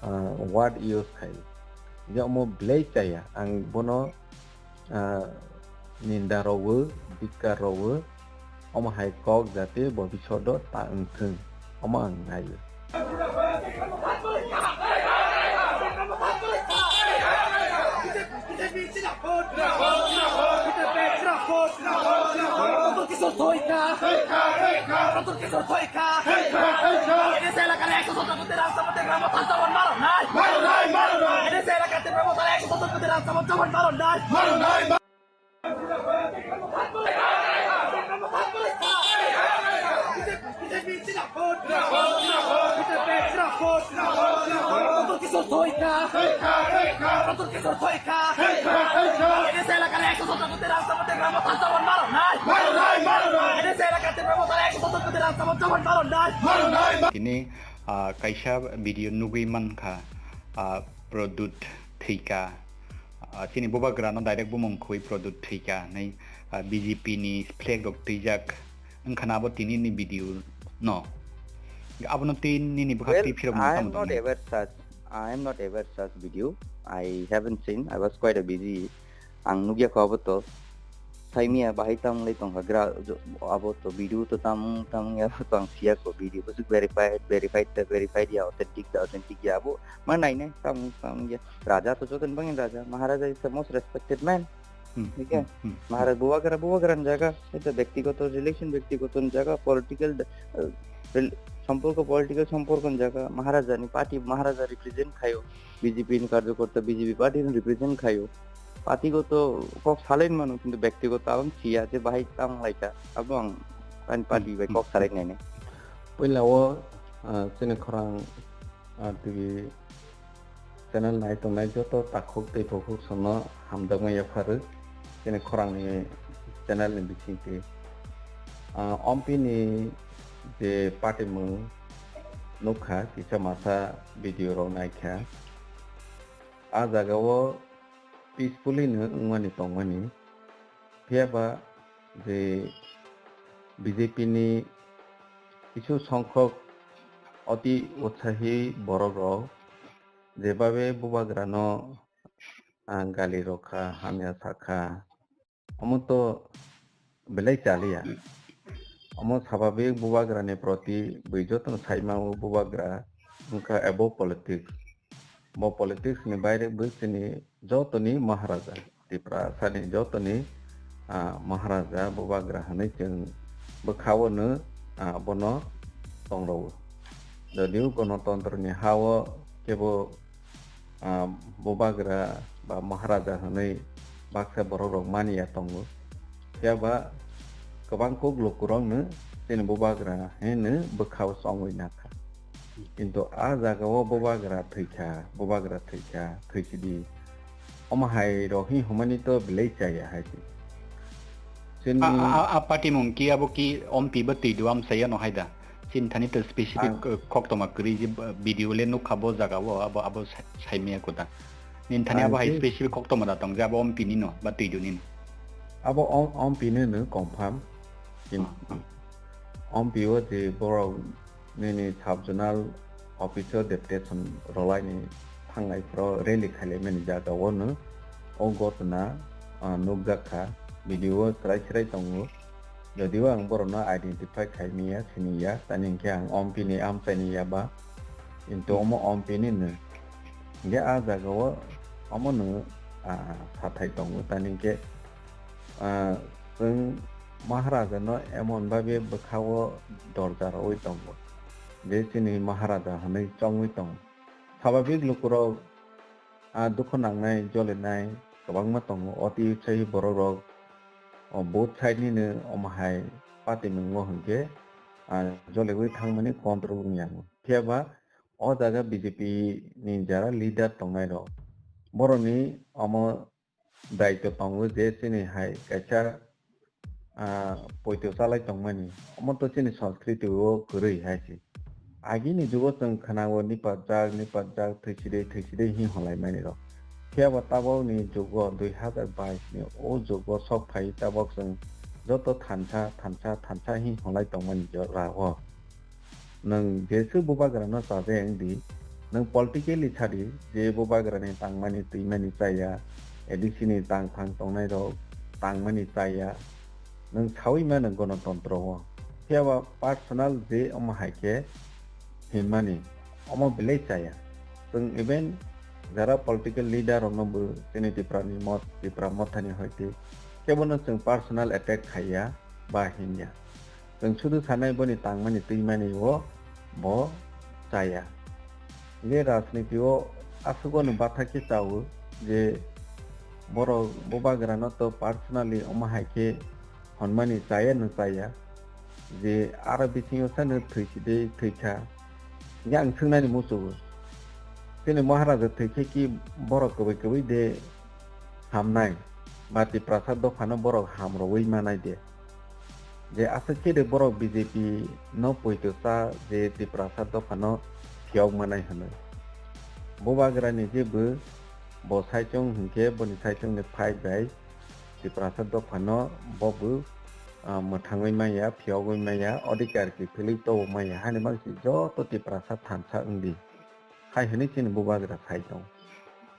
ah, word use khai. Je omo belai chaya, ang bono, ah, ninda rogo, bikka rogo, Omo hai kok jate bobishodo ta wng thwng, omo ang naio. Tini, ah, kaisa video nugwi mankha, ah, Pradyut thwikha. Ah, chini bubagrano direct bumung khwi Pradyut thwikha hinwi, ah, B J P ni flag rok twijak wngkha na abo tini ni video no. Abono twi nini bwkhak Well, twi phirok I mano am tamo not tongmani. Aware such. I am not aware such video. I haven't seen. I was quite a busy. Ang nukya kho abo to. Saimia bahai tamung lai tongkha gra jo-, abo to video to tamung tamung ya to ang siya kho video. Bwswk verified, verified ta verified ya, authentic ta authentic ya abo. Ma nai nai tamung tamung ya. Raja to joto ni bagwi raja. Maharaja is the most respected man. Hmm, Thik hai? hmm, hmm, hmm. Maharaj bubagra bubagra ni jaga. Eta byaktigoto relation byaktigoto ni jaga. Political, uh, rel-, somporko political somporko ni jaga. Maharaja ni party Maharaja represent khaio. B J P ni karjokorta B J P party ni represent khaio. Party goto kok salai mano, kintu byaktigoto ang siya je bahai tang laika. Abo ang ani party Hmm, bai hmm, kok salai hmm. nai nai. Puila o, ah, chini khorang, ah, T V channel nai tongnai joto takhuk tei bukhuk sono hamjakma yapharu chini khorangni channel ni bisingtwi. Ah, Ompi ni je patimung nukha, kisa masa video rok naikha. Ah jaga o peacefully no wngmani tongmani. Phiya ba je B J P ni kisu songkhok oti utsahi borok rok jebabe bubagra no, ah, gali rokha, hamya sakha, omo to belai chaliya. Omo sababik bubagra ni proti bui jotono saima o bubagra wngkha above politics. Bo politics ni baire bwsini jotoni Maharaja, Tiprasani jotoni, ah, Maharaja bubagra hinwi chwng bwkhao no, ah, bono tongrwo. Jodio Ganatantro ni ha-o kebo, ah, bubagra ba Maharaja hinwi baksa borok rok mani ya tongo. Phiya ba kwbang kok lukurokno chini bubagra hino bwkhao chongwi nakha. Kintu a jagao bubagra thwikha, bubagra thwikha, thwisidi. Omo hai rok hi humani to belai chaya hai se. Chini A, a, a, a patimung ki abo ki ompi bo twi do am saya no hai da. Chini thani to specific, Ang uh, koktoma kwrwi je, uh, video le nukha bo jagao abo, abo sa-, saimaya kuda. Nini thani abo Ang hai ki specific koktoma da tong je abo ompi ni no ba twi do ni no. Abo om, ompi ni no confirm. Kin-, Ah, ah. Ompi o je borok nini sub zonal office o deputation rwlaini thangnai phoro rally khailaimani jaga o no o gotna, ah, nukjak kha, video o chwrai chwrai tongo. Jodio ang borokno identify khai manya, sini ya, tani hinkhe ang ompi ni amchaini ya ba, kintu omo ompi ni no. Hinkhe a jaga o omo no, ah, sathai tongo, tani hinkhe, ah, chwng Maharaja no emon babe bwkha o dorja rwui tongo, je chini Maharaja hinui chongui tongo. Swababik lukurok, ah, dukhu nangnai, jolinai kwbangma tongo. Oti sai borok rok, o, both side nini omo hai party nwngo hinkhe, ah, joliui thangmani control wngya. Phiya ba o jaga B J P ni jara leader tongnai rok, borokni omo daityo tongo je chini hai kaisa, ah, poito chalai tongmani. Omo to chini sanskriti o kwrwi hai se. Agini jugo chwng khwnao nipajak, nipajak, thwisidei, thwisidei hing holaimani rok. Phiya ba tabok ni jugo dui hazar bais ni o jugo sok phai tabok chwng joto thansa, thansa, thansa hing holai tongmani jora o. Nwng jeswk bubagrano chajakya wngdi, nwng politically sadi, je bubagrani tangmani twimani chaya, A D C ni tangphang tongnairok tangmani chaya, nwng saui mano gonotontro o. Phiya ba personal je omo hai khe hinmani, omo belai chaya. Chwng even jara political leader rokno bo chini Tipra ni mot, Tipra Motha ni hoite kebono chwng personal attack khaiya ba hinya. Chwng sudu sanai boni tangmani twimani o bo chaya. Hingke rajniti o aswk no batha khe chao je borok bubagra no to personally omo hai khe honmani chaya no chaya je aro bisingo sano thwi sidi thwi kha. Hingke ang swngnani muchungo, chini Maharaja thwi khe ki borok kwbwi kwbwi de hamnai ba Tiprasa dophano borok ham rwui manai de. Je aswk khe de borok B J P no poito cha je Tiprasa dophano phiyok manai hwnwi. Bubagrani je bo, bo saichung hwnkhe boni saichungni fight bai Tiprasa dophano bo bo, ah, mwthangwi manya, phiyogwi manya, odhikar kiphilwi tobok manya, hani bagwi joto Tiprasa thansa wngdi. Hai hwnwi chini bubagra sai tong.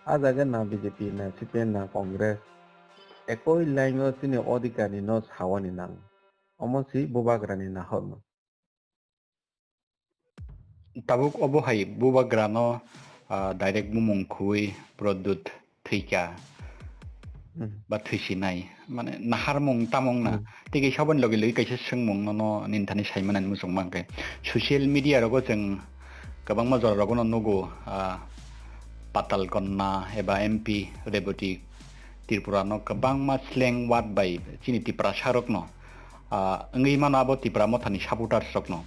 A jaga na B J P, na C P M, na Congress, ekoi line o chini odhikar ni no sawani nang. Omo si bubagra ni nahorno. Tabuk obo hai bubagra no, ah, direct bumung khwi Pradyut thwikha. Hmm. Ba thwisinai, mane naharmung tamung na. Hmm. Tei kaisa aboni logi logi kaisa swngmung nono nini thani sai manani muchung mankhe. Social media rogo chwng kwbangma jora rogo no nugo, ah, Patal Konna eba M P Rebati Tripura no kwbangma slang word bai chini Tiprasa rok no, ah, wngwi mano abo Tipra Mothani supporters rok no.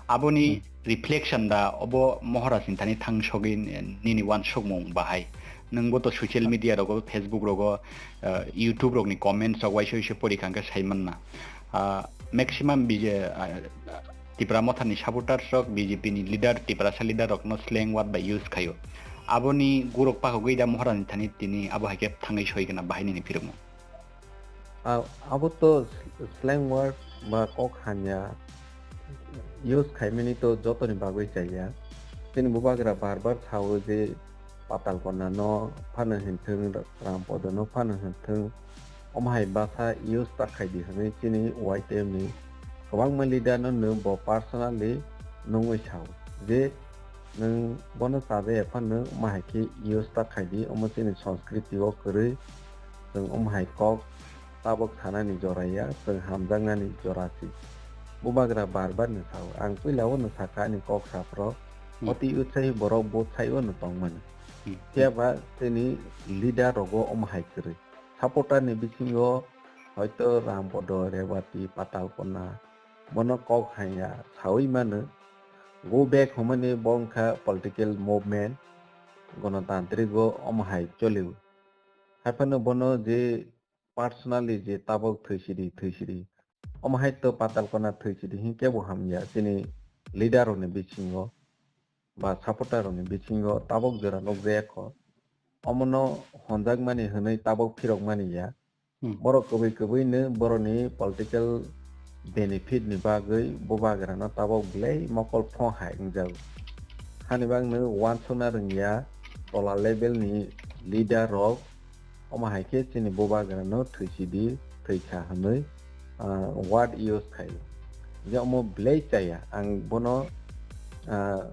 Aboni, hmm, reflection da obo Maharaj ni thani thang sogwi nini uansukmung bahai. Nwngbo to social media rogo, Facebook rogo, ah, YouTube rokni comments rok waisa waisa pori kha hwnkhe sai manna. Ah, maximum B J, ah, Tipra Mothani supporters rok B J P ni leader, Tiprasa leader rokno slang word bai use khaio. Aboni gurok pakhogwi da Maharaj ni thani tini abo hai khe thangwi soi gana bahai nini phirokno. A-, abo to slang word ba kok hamya use khaimani to jotoni bagwi chaya. Chini bubagra bar bar sao je Patal Konna no phano hinthwng, Ram Podo no phano hinthwng, omo hai basa use ta khaidi hwnwi chini Y T M ni kwbangma leader no nwng bo personally nungwi sao je nwng bono chaja ya phano omo hai khe use ta khaidi, omo chini sanskriti o kwrwi. Chwng omo hai kok tabok sanani jora ya, chwng hamjaknani jora si. Bubagra bar bar no sao. Ang puila o no sakha ani kok saphro, hmm, oti utsai borok bo sai o no tongmani. Hmm. Phiya ba chini leader rogo omo hai kwrwi. Supporter ni bisingo hoito Ram Podo, Rebati, Patal Konna, bono kok hanya sawi mano. Go back hwnmani bo wngkha political movement, gonotantrik o omo hai cholio. Haiphano bono je personally je tabok thwisidi, thwisidi. Omo hai to Patal Konna thwisidi hinkhe bo hamya chini leader rokni bisingo ba supporter rokni bisingo tabok jora nukjaya kho. Omono honjakmani hwnwi tabok phirokmani ya. Hmm. Borok kwbwi kwbwino borokni political benefit ni bagwi bubagrano tabok belai mokol phong hai wngjago. Hani bagno uansukna rwngya tola level ni leader rok, omo hai khe chini bubagrano thwisidi, thwikha hwnwi, ah, word use khaio. Je omo belai chaya, ang bono, ah,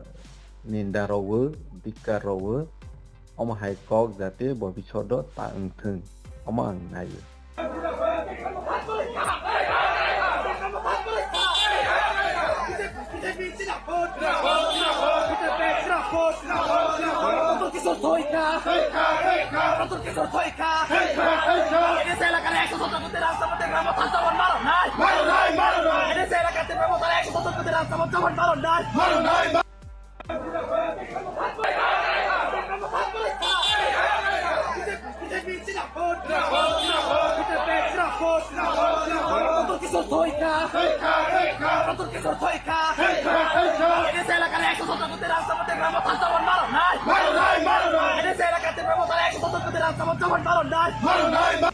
ninda rogo, dikka rogo, omo hai kok jate bobishodo ta wngthwng, omo ang naio.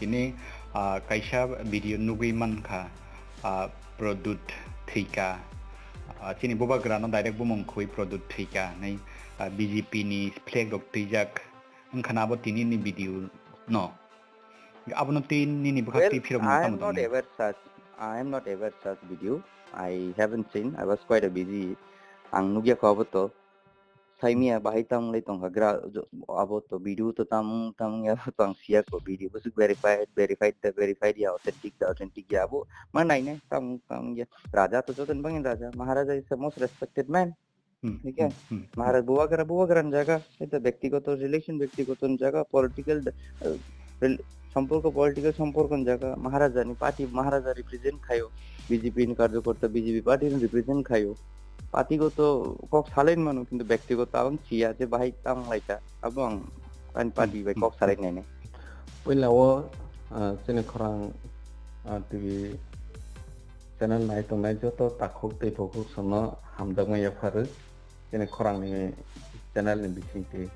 Tini, ah, kaisa video nugwi mankha, ah, Pradyut thwikha, ah, chini bubagrano direct bumung khwi Pradyut thwikha hinwi, ah, B J P ni flag rok twijak wngkhana abo tini ni video no. Abono twi nini bwkhak twi phirok mano tamo tongmani? Well, I am not aware such. I am not aware such video. I haven't seen. I was quite a busy. Ang nugya ko abo to. Saimiya bahai tam lai tongkha gra jo-, abo to video to tam tam ya to ang siya ko video busuk verified, verified da verified ya, authentic da authentic ya abo ma nai nai tam tam ya. Raja to joton bangin raja. Maharaja is the most respected man. Hmm, Thik hai? Hmm, hmm, hmm. Maharaj Bubagra, Bubagra ni jaga, eta byaktigoto relation, byaktigoto ni jaga, political, eh, rel-, somporko, political somporko ni jaga, Maharaja ni party, Maharaja represent khayo, B J P ni karjokorta, B J P party ni represent khayo. Party goto kok salai mano, kintu byaktigoto abang siya je bahai tang laita, abang ani party bai Hmm. kok salai nai nai. Puila o, ah, chini khorang, ah, T V channel nai tongnai joto takhuk tei bukhuk sono hamjakma yapharu. Chini khorangni channel ni bisingtwi.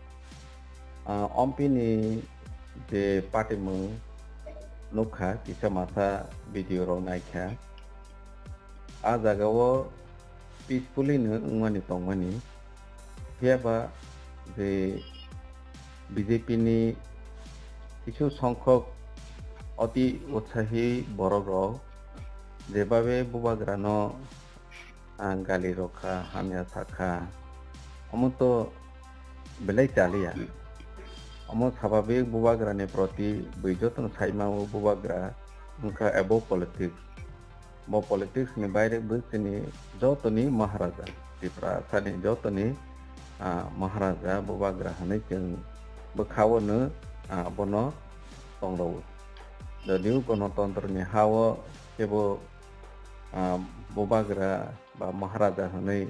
Ah, Ompi ni je patimung nukha, kisa masa video rok naikha. Ah jaga o peacefully no wngmani tongmani. Phiya ba je B J P ni kisu songkhok oti utsahi borok rok jebabe Bubagra no ang gali rokha, hamya sakha. Omo to belai chaliya. Omo sababik Bubagra ni proti bui jotono saima o Bubagra wngkha above politics. Bo politics ni baire bo chini jotoni Maharaja, Tiprasa ni jotoni, ah, Maharaja Bubagra hinui chwng bwkha o no, ah, bono tongrwo. Jodio Ganatantro ni ha o kebo, ah, Bubagra ba Maharaja hinui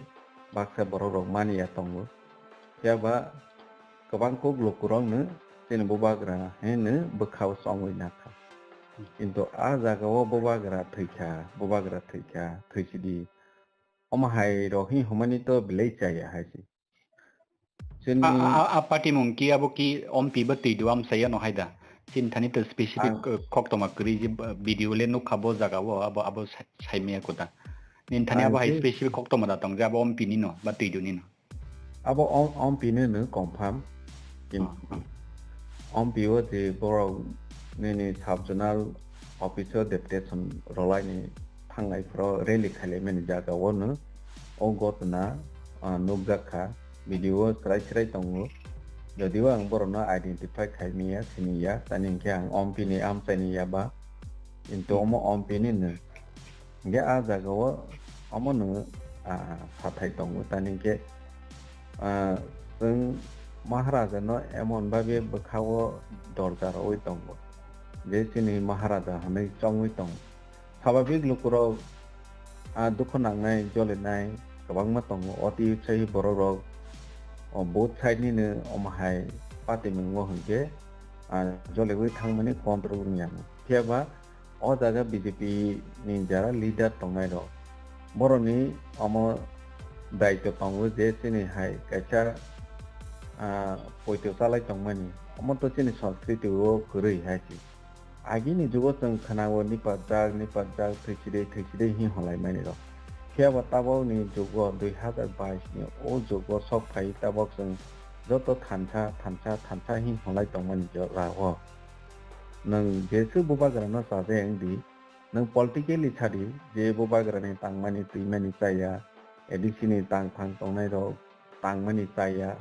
baksa borok rok mani ya tongo. Phiya ba kwbang kuk lukurokno chini Bubagra hino bwkha o chongwi nakha. Kintu a jaga o Bubagra thwikha, Bubagra thwikha, thwisidi. Omo hai rok hi hwnmani to belai chaya hai se. Chini A, a, a, a patimung ki abo ki Ompi bo twi do amsai ano hai da. Chini thani to specific, Ang uh, koktoma kwrwi je, uh, video le nukha bo jaga o abo, abo sa-, saimaya kuda. Nin thani Ang abo hai se specific koktoma da tong je abo Ompi ni no ba twi do ni no. Abo om-, Ompi ni no confirm. Kin-, Ah, ah. Ompi o je borok nini sub zonal office o deputation rwlaini thanglai phuru rally khailaimani jaga o no o gotna, ah, nukjak kha, video o chwrai chwrai tongo. Jodio ang borokno identify khai manya, sini ya, tani hinkhe ang Ompi ni amchaini ya ba, kintu Hmm. omo Ompi ni no. Hinkhe a jaga o omo no, ah, sathai tongo, tani hinkhe, ah, chwng Maharaja no emon babe bwkha o dorja rwui tongo, je chini Maharaja hinui chongwi tongo. Swabhabik lukurok, ah, dukhu nangnai, jolinai kwbangma tongo. Oti sai borok rok, o, both side ni no omo hai patimung o hinkhe, ah, joliwi thangmani control wngya. Phiya ba o jaga B J P ni jara leader tongnai rok, borok ni omo daityo tongo je chini hai kaisa, ah, poito chalai tongmani. Omo to chini sanskriti o kwrwi hai se. Agini jugo chwng khwnao nipajak, nipajak, thwichidei, thwichidei hwnwi hwnlaimanirok. Phiya ba tabokni jugo dui hazar bais ni o jugo sok phai tabok chwng joto thansa, thansa, thansa hwnwi hwnlai tongmani jo-, rao. Nwng jeswk bubagrano chajakya wngdi, nwng politically sadi je bubagrani tangmani twimani chaya, A D C ni tangphang tongnairok tangmani chaya,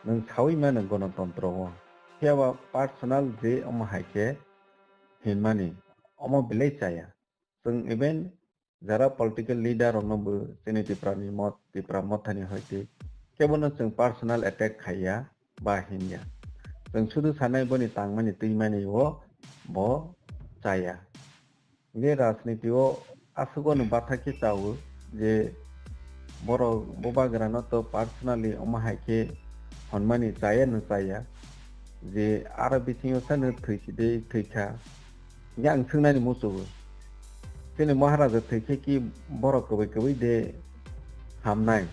nwng saui mano gonotontro o. Phiya ba personal je omo hai khe hinmani, omo belai chaya. Chwng even jara political leader rokno bo chini Tipra ni mot, Tipra mothani hoite kebono chwng personal attack khaiya ba hinya. Chwng sudu sanai boni tangmani twimani o bo chaya. Hingke rajniti o aswk no bathak khe chao je borok bubagrano to personally omo hai khe honmani chaya no chaya je aro bisingo sano thwi si de thwi kha. Hingke ang swngnani muchugo, chini Maharaja thwi khe ki borok kwbwi kwbwi de hamnai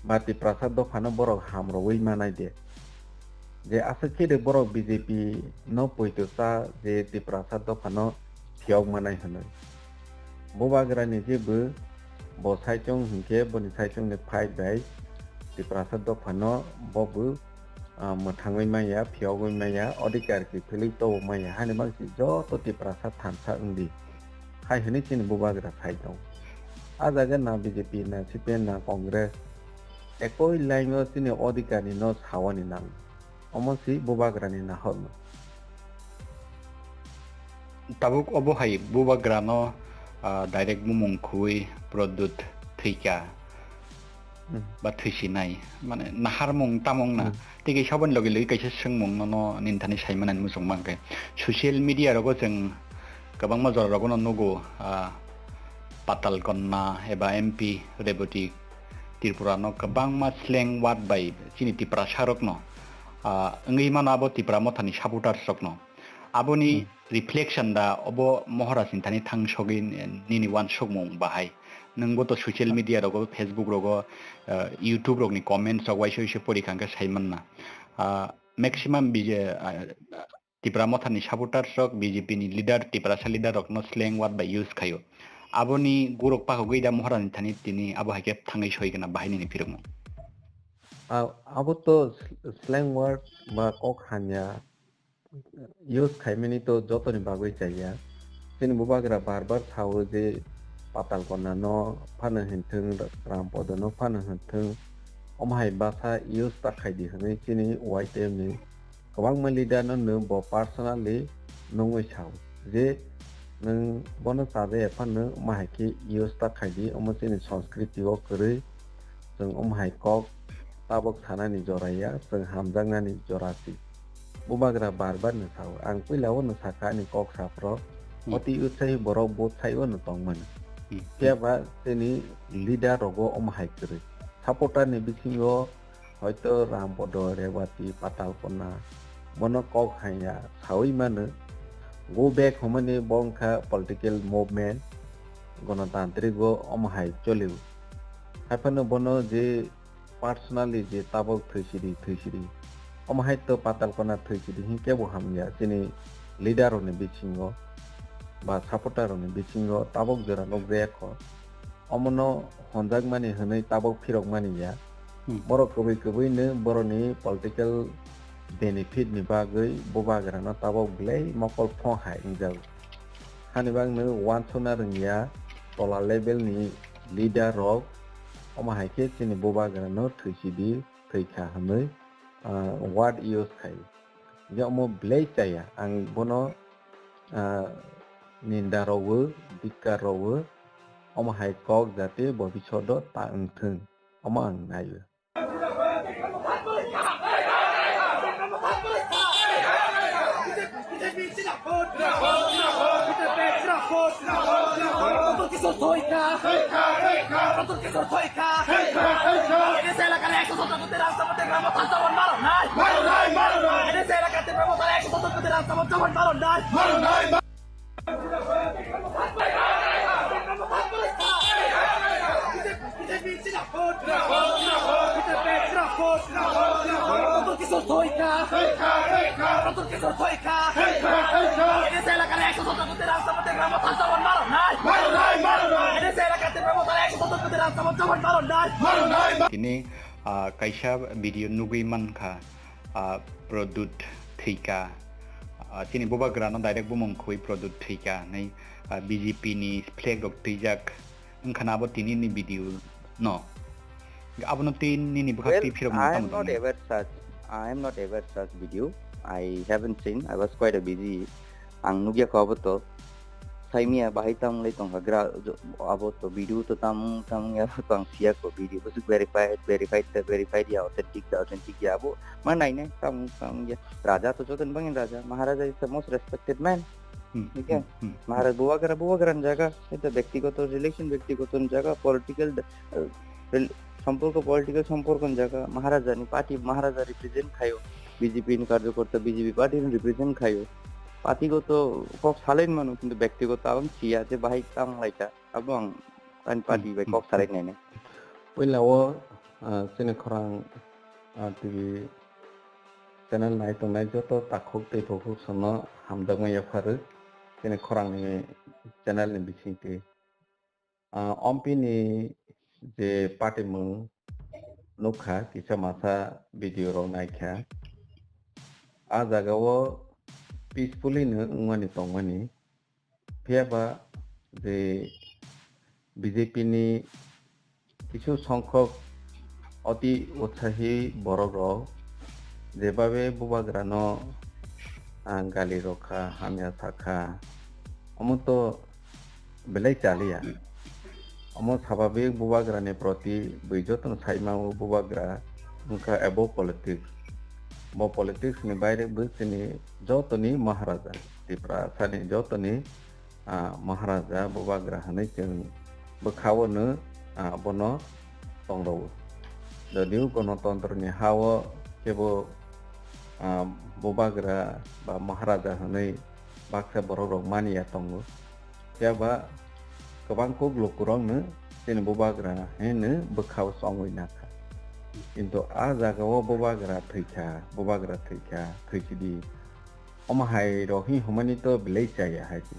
ba Tiprasa dophano borok hamrogwi manai de? Je aswk khe de borok B J P no poito cha je Tiprasa dophano phiyok manai hwnwi. Bubagrani je bo, bo saichung hinkhe boni saichungni fight bai Tiprasa dophano bo bo, ah, mwthangwi manya, phiyogwi manya, odhikar kiphilwi tobo manya, hani bagwi joto Tiprasa thansa wngdi. hai hwnwi chini bubagra sai tongo. A jaga na B J P, na C P M, na Congress, ekoi line o chini odhikar ni no sawani nang. Omo si bubagra ni nahorno. Tabuk obo hai bubagra no, ah, direct bumung khwi Pradyut thwikha. Hmm. Ba thwisinai, mane naharmung tamung na. Hmm. Tei kaisa aboni logi logi kaisa swngmung no, no nini thani sai manani muchung mankhe. Social media rogo chwng kwbangma jora rogo no nugo, ah, Patal Konna eba M P Rebati Tripura no kwbangma slang word bai chini Tiprasa rok no, ah, wngwi mano abo Tipra Mothani supporters rok no. Aboni Hmm. reflection da obo Maharaj ni thani thang sogwi nini wansukmung bahai. Nwngbo to social media rogo, Facebook rogo, ah, YouTube rokni comments rok waisa waisa pori kha hwnkhe sai manna. Ah, maximum B J, ah, Tipra Mothani supporters rok B J P ni leader, Tiprasa leader rokno slang word bai use khaio. Aboni gurok pakhogwi da Maharaj ni thani tini abo hai khe thangwi soi gana bahai nini phirokno. A-, abo to sl-, slang word ba kok hamya use khaimani to jotoni bagwi chaya. Chini bubagra bar bar sao je Patal Konna no phano hinthwng, Rampodo no phano hinthwng, omo hai basa use ta khaidi hwnwi chini Y T M ni kwbangma leader no nwng bo personally nungwi sao je nwng bono chajaya phano omo hai khe use ta khaidi, omo chini sanskriti o kwrwi. Chwng omo hai kok tabok sanani jora ya, chwng hamjaknani jora si. Bubagra bar bar no sao, ang puila o no sakha ani kok saphro, Hmm. oti utsai borok bo sai o no tongmani. Hmm. Phiya ba chini leader rogo omo hai kwrwi. Supporter ni bisingo hoito Rampodo, Rebati, Patal Konna, bono kok hanya sawi mano. Go back hwnmani bo wngkha political movement, gonotantrik o omo hai cholio. Haiphano bono je personally je tabok thwisidi, thwisidi, omo hai to Patal Konna thwisidi hinkhe bo hamya chini leader rokni bisingo ba supporter rokni bisingo tabok jora nukjaya kho. Omono honjakmani hwnwi tabok phirokmani ya. Hmm. Borok kwbwi kwbwino borokni political benefit ni bagwi bubagrano tabok belai mokol phong hai wngjago. Hani bagwi wansukna rwngya tola level ni leader rok, omo hai khe chini bubagrano thwisidi thwikha hwnwi, ah, word use khai. Je omo belai chaya, ang bono, ah, ninda rogo, dikka rogo, omo hai kok jate bobishodo ta wngthwng, omo ang naio. Tini, ah, kaisa video nugwi mankha, ah, Pradyut thwikha, ah, chini bubagrano direct bumung khwi Pradyut thwikha hinwi, ah, B J P ni flag rok twijak. Wngkha na abo tini ni video no. Abono tei nini bwkha Well, tei phirok I tamo am not tongmani. Aware such, I am not aware such video. I haven't seen. I was quite a busy. Ang nugya kho abo to. Saimia bahai tamo lai tongkha gra, jo-, abo to video to tamo, tamo ya to ang siya kho video. Bwswk verified, verified ta verified ya, authentic ta authentic ya abo. Ma nai nai, tamo, tamo ya. Raja to joto ni bagwi raja. Maharaja is the most respected man. Hmm, Oke. Hmm, hmm. Maharaj bubagra, bubagra ni jaga, itu bektigoto relation, bektigoto ni jaga, political, eh, rel-, somporko, political somporko ni jaga, Maharaja ni party, Maharaja represent khayo, B J P ni karjokorta, B J P party ni represent khayo. Party goto kok salain mano, kintu bektigoto abang siya je bahai tang laika, abang ani party Hmm, bai hmm, kok hmm. Salain nene. Puila o, ah, chini khorang, ah, T V channel nai tongnai joto takhuk tei bukhuk sono hamjakma yapharu chini khorangni channel ni bisingtwi. Ah, ompini je patimung nukha, kisa masa video rok naikha. A jaga o peacefully no wngmani tongmani. Phiya ba je B J P ni kisu songkhok oti utsahi borok rok jebabe bubagra no, ah, gali rokha, hamya sakha, omo to belai chaliya. Omo sababik bubagra ni proti bui jotono saima o bubagra wngkha above politics. Bo politics ni baire bo chini jotoni Maharaja, Tiprasa ni jotoni ah, Maharaja bubagra hwnwi chwng bwkha-o nw, ah, bono tongrw. Jodio Gonotontro ni ha-o kebo, ah, bubagra ba Maharaja hwnwi baksa borok rok mani ya tongo. Phiya ba kwbang kuk lukurok nw chini bubagra hwnwi bwkha-o chongwi nakha. Kintu ah jaga-o bubagra thwikha, bubagra thwikha, thwisidi. Omo hai rok hi humani to belai chaya hai se.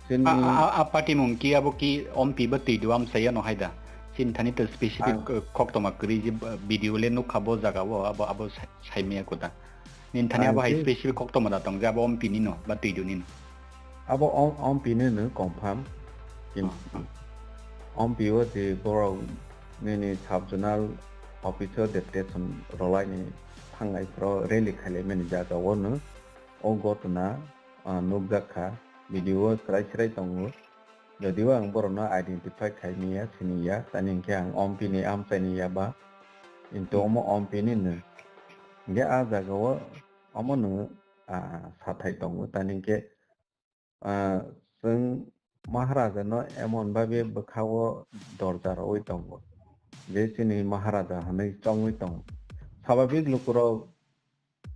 Chini A, a, a, a party mung ki abo ki ompi bo twi do am saya no hai da. Chini thani to specific, ah, eh, koktoma kwrwi je, eh, video le nukha bo jaga o abo, abo sa-, saimaya ko da. Nin thani abo hai specific koktoma da tong je abo ompi ni no ba twi do ni no. Abo om-, ompi ni no confirm. Kin-, ah, ah. Ompi o je borok nini sub zonal office o deputation rwlai ni thangnai phoro rally khailaimani jaga o no o gotona, ah, nukjak kha, video o chwrai chwrai tongo. Jodio ang borokno identify khai manya, siniya, tani hinkhe ang ompi ni amchaini ya ba, kintu omo ompi ni no. Hinkhe ah jaga o omo no, ah, sathai tongo, tani hinkhe ah, chwng Maharaja no emon babe bwkha o dorja rwui tongo, je chini Maharaja hwnwi chongwi tongo. Swabhabik lukurok,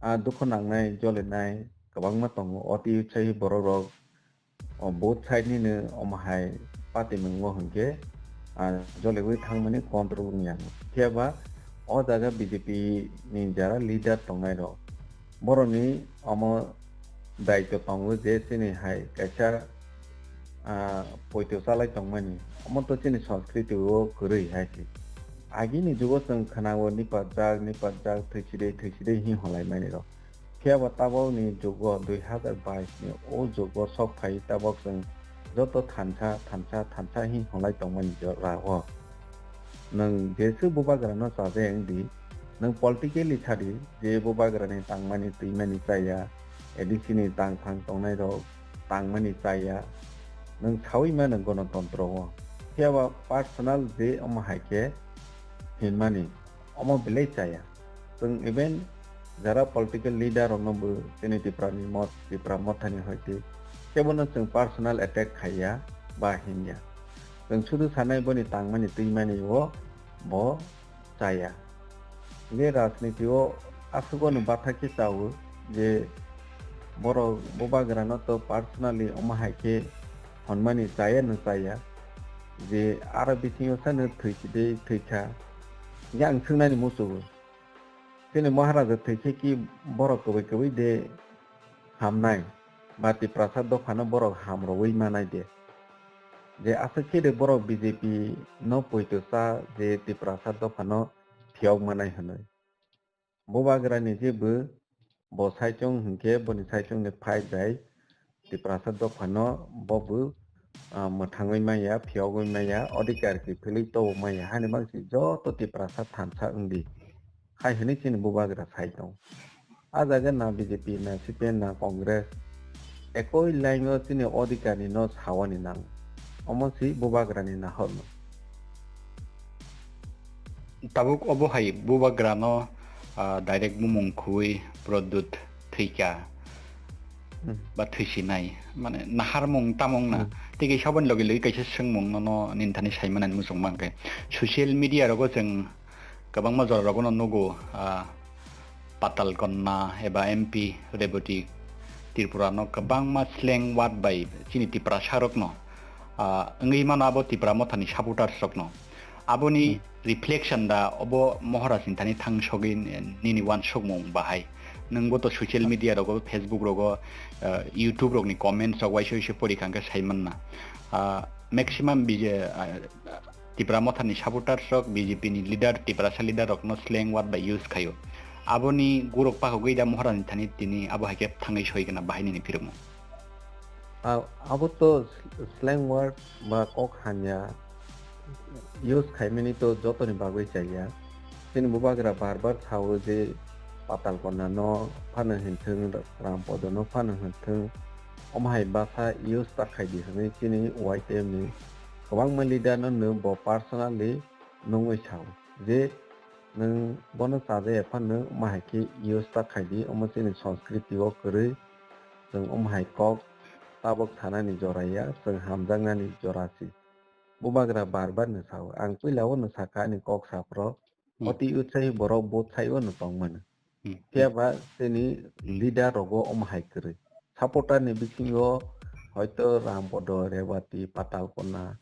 ah, dukhu nangnai, jolinai kwbangma tongo. Oti sai borok rok, o both side ni no omo hai party mwngo hinkhe, ah, joliui thangmani control wngya. Phiya ba o jaga B J P ni jara leader tongnai rok, borokni omo daityo tongo je chini hai kaisa, ah, poito chalai tongmani, omo to chini sanskriti o kwrwi hai se. Agini jugo chwng khwnao nipajak, nipajak, thwisidei, thwisidei hing holai mani rok. Phiya ba tabok ni jugo dui hazar bais ni o jugo sok phai tabok chwng joto thansa, thansa, thansa hing holai tongmani jora o. Nwng jeswk bubagra no chaja wng di, nwng politically sa di, je bubagra ni tangmani twimani chaya, A D C ni tang phang tongnai rok tangmani chaya, nwng saui mano gonotontro o. Phiya ba personal je omo hai khe hinmani, omo belai chaya. Chwng even jara political leader rokno bo chini Tipra ni mot, Tipra Motha ni hoite kebono chwng personal attack khaiya ba hinya. Chwng sudu sanai boni tangmani twimani o bo chaya. Hingke rajniti o aswk no bathak khe chao je borok bubagra no to personally omo hai khe honmani chaya no chaya je aro bisingo sano thwi sidei thwikha. Hingke ang swngnani muchungo. Chini Maharaja thwikhe ki borok kwbwi kwbwi de hamnai, ba Tiprasa dophano borok ham rwui manai de. Je aswk khe de borok B J P no poito cha je Tiprasa dophano phiyok manai hwnwi. Bubagra ni je bo, bo saichung hinkhe boni saichung ni fight bai Tiprasa dophano bo bo, ah, mwthangwi manya, phiyogwi manya, odhikar kiphilwi tobo manya, hani bangsi joto Tiprasa thansa wngdi, hai hwnwi chini bubagra sai tong. A jaga na B J P, na C P M, na Congress, ekoi line o chini odhikar ni no sawani nang. Omo si bubagra ni nahor no. Tabuk obo hai bubagra no, ah, direct bumung khwi Pradyut thwikha. Hmm. Ba thwisinai, mane naharmung tamung na. Hmm. Tei kaisa aboni logi logi kaisa swngmung no, no nini thani sai manani muchung mankhe. Social media rogo chwng kwbangma jora rogo no nugo, ah, Patal Kanya eba M P Rebati Tripura no kwbangma slang word bai chini Tiprasa rok no, ah, wngwi mano abo Tipra Mothani supporters rok no. Aboni, hmm, reflection da obo Maharaj ni thani thang sogwi nini uansukmung bahai. Nwngbo to social media rogo, Facebook rogo, ah, YouTube rokni comments rok waisa waisa pori kha hwnkhe sai manna. Ah, maximum B J, ah, Tipra Mothani supporters rok, B J P ni leader, Tiprasa leader rokno slang word bai use khaio. Aboni gurok pakhogwi da Maharaj ni thani tini abo hai khe thangwi soi gana bahai nini phirokno. A-, abo to slang word ba kok hamya use khaimani to jotoni bagwi chaya. Chini bubagra bar bar sao je Patal Kona no phano hinthung, Rampodo no phano hinthung, omo hai basa use ta khaidi hwnwi chini Y T M ni kwbangma leader no no bo personally nungwi sao je nwng bono chajaya phano omo hai khe use ta khaidi, omo chini Sanskriti o kwrwi. Chwng omo hai kok tabok sanani jora ya, chwng hamjaknani jora si. Bubagra bar bar no sao. Ang puila o no sakha ani kok saphro. Hmm. Oti utsahi borok bo sai o no tongmano. Hmm. Phiya ba chini leader rogo omo hai kwrwi. Supporter ni bisingo hoito Rampodo, Revati, Patal Kona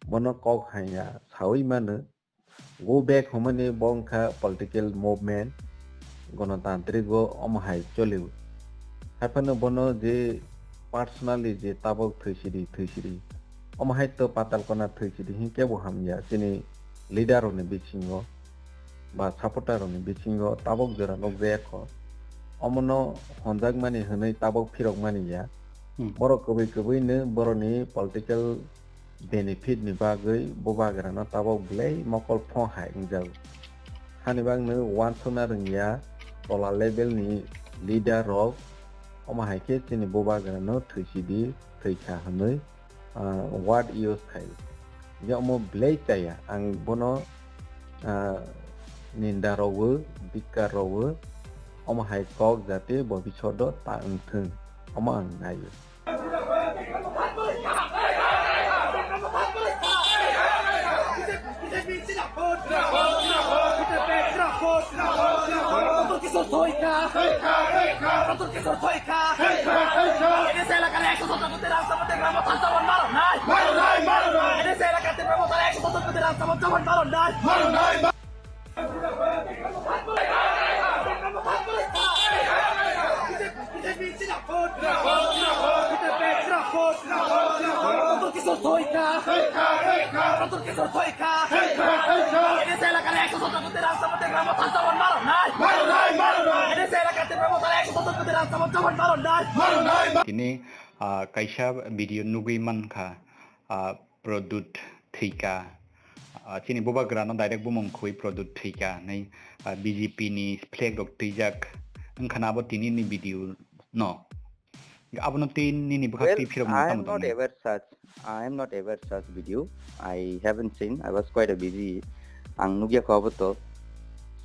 bono kok hanya sawi mano. Go back hwnmani bo wngkha political movement, gonotantrik o omo hai choli. Haiphano bono je personally je tabok thwisidi, thwisidi, omo hai to Patal Kona thwisidi hinkhe bo hamya chini leader rokni bisingo ba supporter rokni bisingo tabok jora nukjaya kho. Omono honjakmani hwnwi tabok phirokmani ya. Hmm. Borok kwbwi kwbwino borokni political benefit ni bagwi bubagra no tabok belai mokol phong hai wngjago. Hani bagwi uansukna rwngya tola level ni leader rok, omo hai khe chini bubagra no thwisidi thwikha hwnwi, ah, word use khai. Je omo belai chaya, ang bono, ah, ninda rogo, bikka rogo, omo hai kok jate bobishodo ta wngthwng, omo ang naio. Tini, ah, kaisa video nugwi mankha, ah, Pradyut thwikha. Ah, chini bubagra no direct bumung khwi Pradyut thwikha hinwi, ah, B J P ni flag rok twijak wngkha na abo tini ni video no. Abono twi nini bwkhak twi phirok nang tamo tongmani? Well, I am not aware such. I am not aware such video. I haven't seen. I was quite a busy. Ang nukya kho abo to.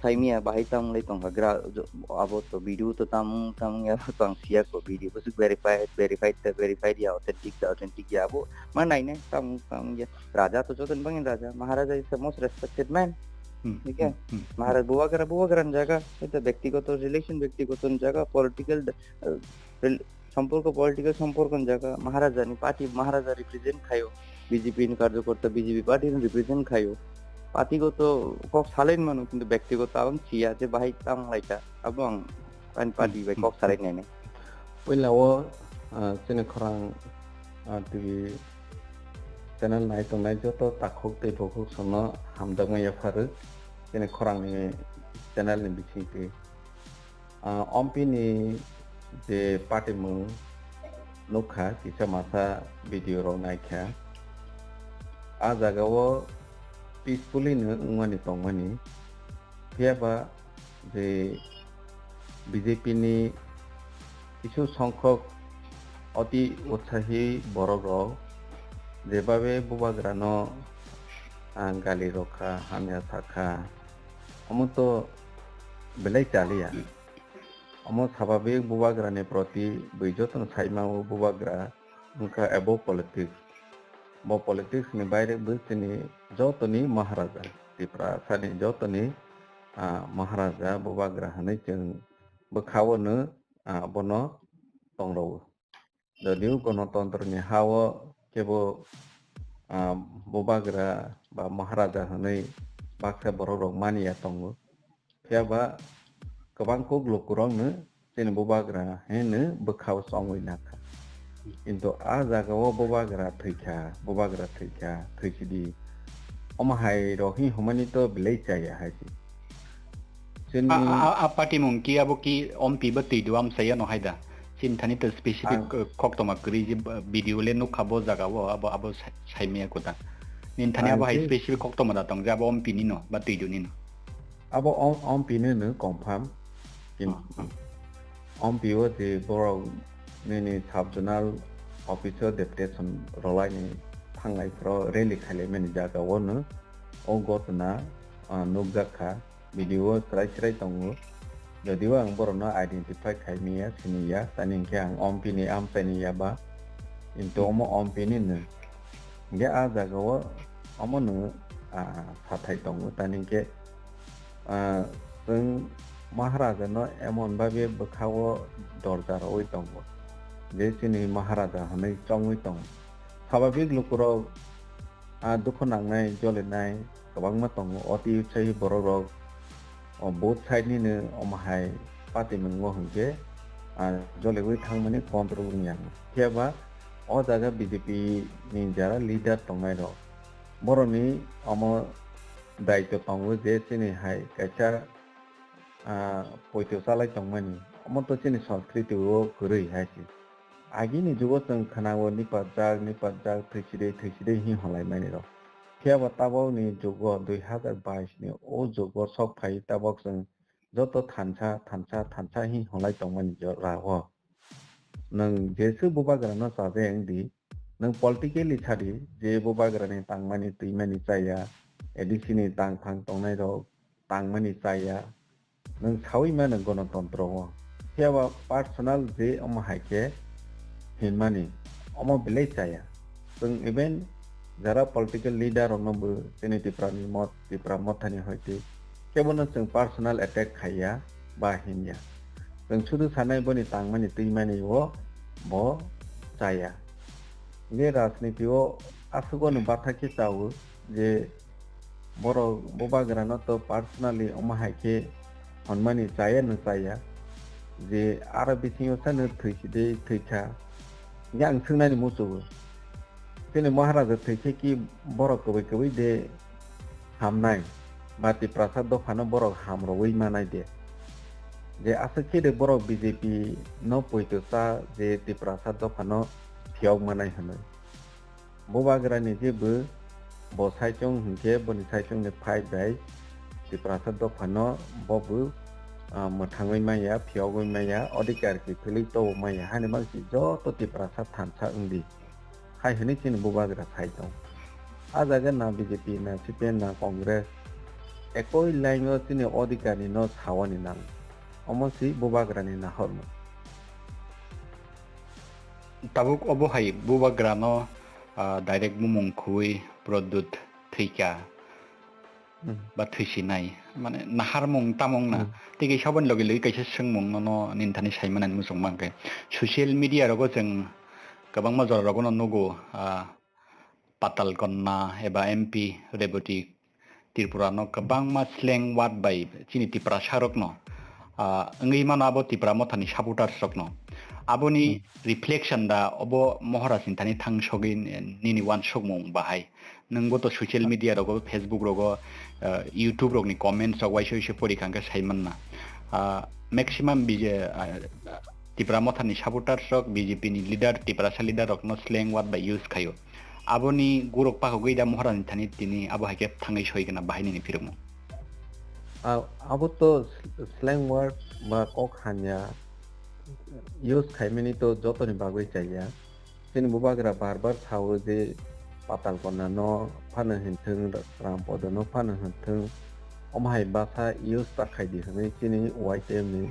Saimia bahai tamo lai tongkha gra, abo to video to tamung tamung ya to ang siya kho video. Bwswk verified, verified ta verified ya, authentic ta authentic ya abo. Ma nainai tamung tamung ya. Raja to joto ni bagwi raja. Maharaja is the most respected man. Hmm, okay? Hmm, hmm, hmm. Maharaj bubagra bubagra ni jaga. Eta byaktigoto relation byaktigoto ni jaga. Political, uh, rel-, Somporko political somporko ni jaga Maharaja ni party Maharaja represent khaio, B J P ni karjokorta B J P party ni represent khaio. Party goto kok salaini mano kintu byaktigoto abang siya je bahai tang laika abo ang ani party bai kok salai nai nai. Puila o, ah, chini khorang, ah, T V channel nai tongnai joto takhuk tei bukhuk sono hamjakma yapharo chini khorang ni channel ni bisingtwi. Ah, Ompi ni je patimung nukha, kisa masa video rok naikha. Ah jaga o peacefully no wngmani tongmani. Phiya ba je B J P ni kisu songkhok oti utsahi borok rok jebabe bubagra no, ah, gali rokha, hamya sakha, omo to belai chaliya. Omo sababik bubagrani proti bui jotono saima o bubagra wngkha above politics. Bo politics ni baire bwsini jotoni Maharaja, Tiprasani jotoni, ah, Maharaja bubagra hinwi chwng bwkha-o no, ah, bono tongrwo. Jodiu gonotontro ni ha-o kebo, ah, bubagra ba Maharaja hinwi baksa borok rok mani ya tongo. Phiya ba kwbang kuk lukurokno chini bubagra hino bwkha-o chongwi nakha. Kintu a jaga-o bubagra thwikha, bubagra thwikha, thwichidi. Omo hai rok hi hwnmani to belai chaya hai se. Chini a, a, a, a patimung ki abo ki ompi bo twi do amsai ano hai da. Chini thani to specific, ang uh, koktoma kwrwi je, uh, video le nukha bo jaga o, abo, abo sai-, saimaya kuda. Nini thani ang abo hai tei specific koktoma da tong je abo Ompi ni no ba Twidu ni no. Abo Om-, Ompi ni no confirm. Kin-, Ah, ah. Ompi o je borok nini sub zonal office o deputation rwlai ni thanglai phro rally khailai mani jaga o no o gotna, ah, nukjak kha. Video o chwrai chwrai tongo. Jodio ang borokno identify khai manya, sini ya, tani hinkhe ang Ompi ni amchaini ya ba, kintu omo Ompi ni no. Hinkhe a jaga o omo no, ah, sathai tongo, tani hinkhe, ah, chwng Maharaja no emon babe bwkha o dorja rwui tongo, je chini Maharaja hwnwi chongwi tongo. Swabhabik lukurok, ah, dukhu nangnai, jolinai kwbangma tongo. O twi usai borok rok, o both side nini omo hai party mwngo hinkhe, ah, joliwi thangmani control wngya. Phiya ba o jaga B J P ni jara leader tongnai rok, borokni omo daitw tongo je chini hai kaisa, ah, poito chalai tongmani. Omo to chini sanskriti o kwrwi hai se. Agini jugo chwng khwnao nipatjak, nipatjak, thwisidei, thwisidei hi hwnlai mani rok. Phiya bo tabok ni jugo dui hazar bais ni o jugo sok phai tabok chwng joto thansa, thansa, thansa hi hwnlai tongmani jo-, ra o. Nwng jeswk bubagra no chaja wng di, nwng politically sa di je bubagra ni tangmani twimani chaya, A D C ni tangphang tongnai rok tangmani chaya, nwng saui mano gonotontro o. Phiya ba personal je omo hai khe hinmani, omo belai chaya. Chwng even jara political leader rokno bo chini Tipra ni mot, Tipra Motha ni hoite kebono chwng personal attack khaiya ba hinya. Chwng sudu sanai boni tangmani twimani o bo chaya. Hingke rajniti o aswk no batha khe chao je borok bubagra no to personally omo hai khe hwnmani chaya no chaya je aro bisingo sano thwi sidei thwi kha. Hingke ang swngnani muchungo, chini Maharaja thwi khe ki borok kwbwi kwbwi de hamnai ba Tiprasa dophano borok ham rwui manai de? Je aswk khe de borok B J P no poito cha je Tiprasa dophano phiyok manai hwnwi. Bubagrani je bo, bo saichung hinkhe boni saichungni fight bai Tiprasa dophano bo bo, ah, mwthangwi manya, phiyogwi manya, odhikar kiphilwi tobo manya, hani bagwi joto Tiprasa thansa wngdi. Hai hwnwi chini bubagra sai tong. A jaga na B J P, na C P M, na Congress, ekoi line o chini odhikar ni no sawani nang. Omo si bubagrani nahorno. Tabuk obo hai bubagrano, ah, direct bumung khwi Pradyut thwikha. Hmm. Ba thwisinai, mane naharmung tamung na. Hmm. Tei kaisa oboni logi logi kaisa swngmung nono nini thani sai manani muchung mankhe. Social media rogo chwng kwbangma jora rogono nugo, ah, Patal Konna eba M P Rebati Tripura no kwbangma slang word bai chini Tiprasa rokno, ah, wngwi mano abo Tipra Mothani supporters rokno. Aboni Hmm. reflection da obo Maharaj ni thani thang sogwi nini uansukmung bahai. Nwngbo to social media rogo, Facebook rogo, ah, YouTube rokni comments rok waisa waisa pori kha hwnkhe sai manna. Ah, maximum B J, ah, Tipra Mothani supporters rok B J P ni leader, Tiprasa leader rokno slang word bai use khaio. Aboni gurok pakhogwi da Maharaj ni thani tini abo hai khe thangwi soi gana bahai nini phirokmung. A-, abo to sl-, slang word ba kok hamya use khaimani to jotoni bagwi chaya. Chini bubagra bar bar sao je Patal Konna no phano hinthwng, Rampodo no phano hinthwng, omo hai basa use ta khaidi hwnwi chini Y T M ni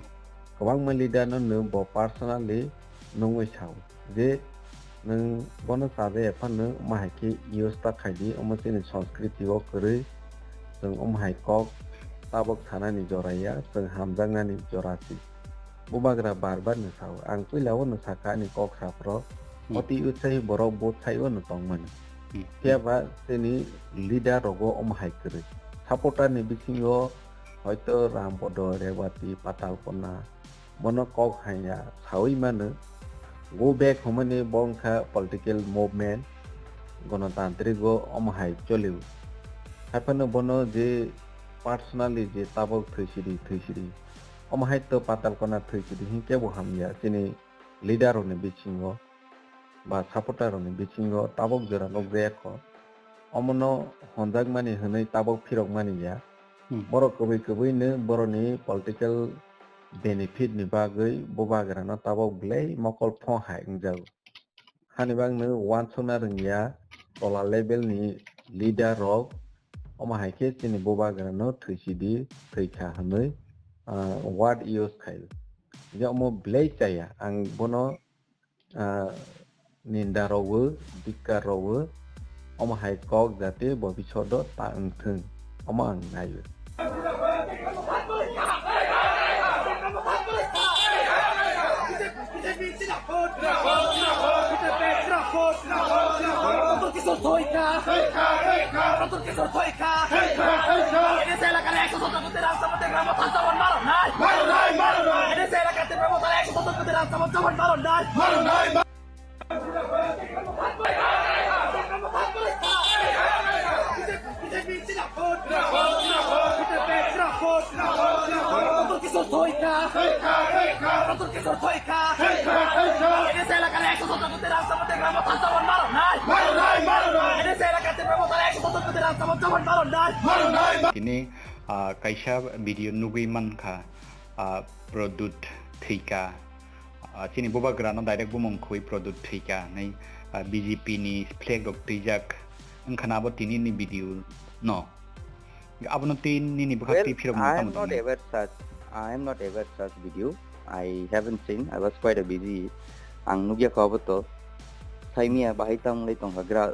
kwbangma leader no no bo personally nungwi sao je nwng bono chaja ya phano omo hai khe use ta khaidi, omo chini sanskriti o kwrwi, chwng omo hai kok tabok sanani jora ya, chwng hamjaknani jora si. Bubagra bar bar no sao. Ang puila o no sakha ani kok saphro. Hmm. Oti utsai borok bo sai o no tongmani. Hmm. Phiya ba chini leader rogo omo hai kwrwi. Supporter ni bisingo hoito Rampodo, Rebati, Patal Konna bono kok hanya sawi mano. Go back hwnmani bo wngkha political movement, gonotantrik o omo hai cholio. Haiphano bono je personally je tabok thwisidi, thwisidi. Omo hai to Patal Konna thwisidi hinkhe bo hamya. Chini leader rokni bisingo ba supporter rokni bisingo tabok jora nukjaya kho. Omono honjakmani hwnwi tabok phirokmani ya. Hmm. Borok kwbwi kwbwino borokni political benefit ni bagwi bubagrano tabok belai mokol phong hai wngjago. Hani bagwino uansukna rwngya tola level ni leader rok, omo hai khe chini bubagrano thwisidi thwikha hwnwi, ah, word use khaio. Je omo belai chaya, ang bono, ah, ninda rwo, dikka rwo, omo hai kok jate bobishodo ta wngthwng, omo ang naio. Tini, ah, kaisa video nugwi mankha, ah, Pradyut thwikha. Ah, chini bubagrano direct bumung khwi Pradyut thwikha hinwi, ah, B J P ni flag rok twijak wngkhana abo tini ni video no. Abono twi nini bwkhak twi phirok mano tamo tongmani. I am not aware such, I am not aware such video. I haven't seen. I was quite a busy. Ang nukya kho abo to. Saimia bahai tamo lai tongkha gra,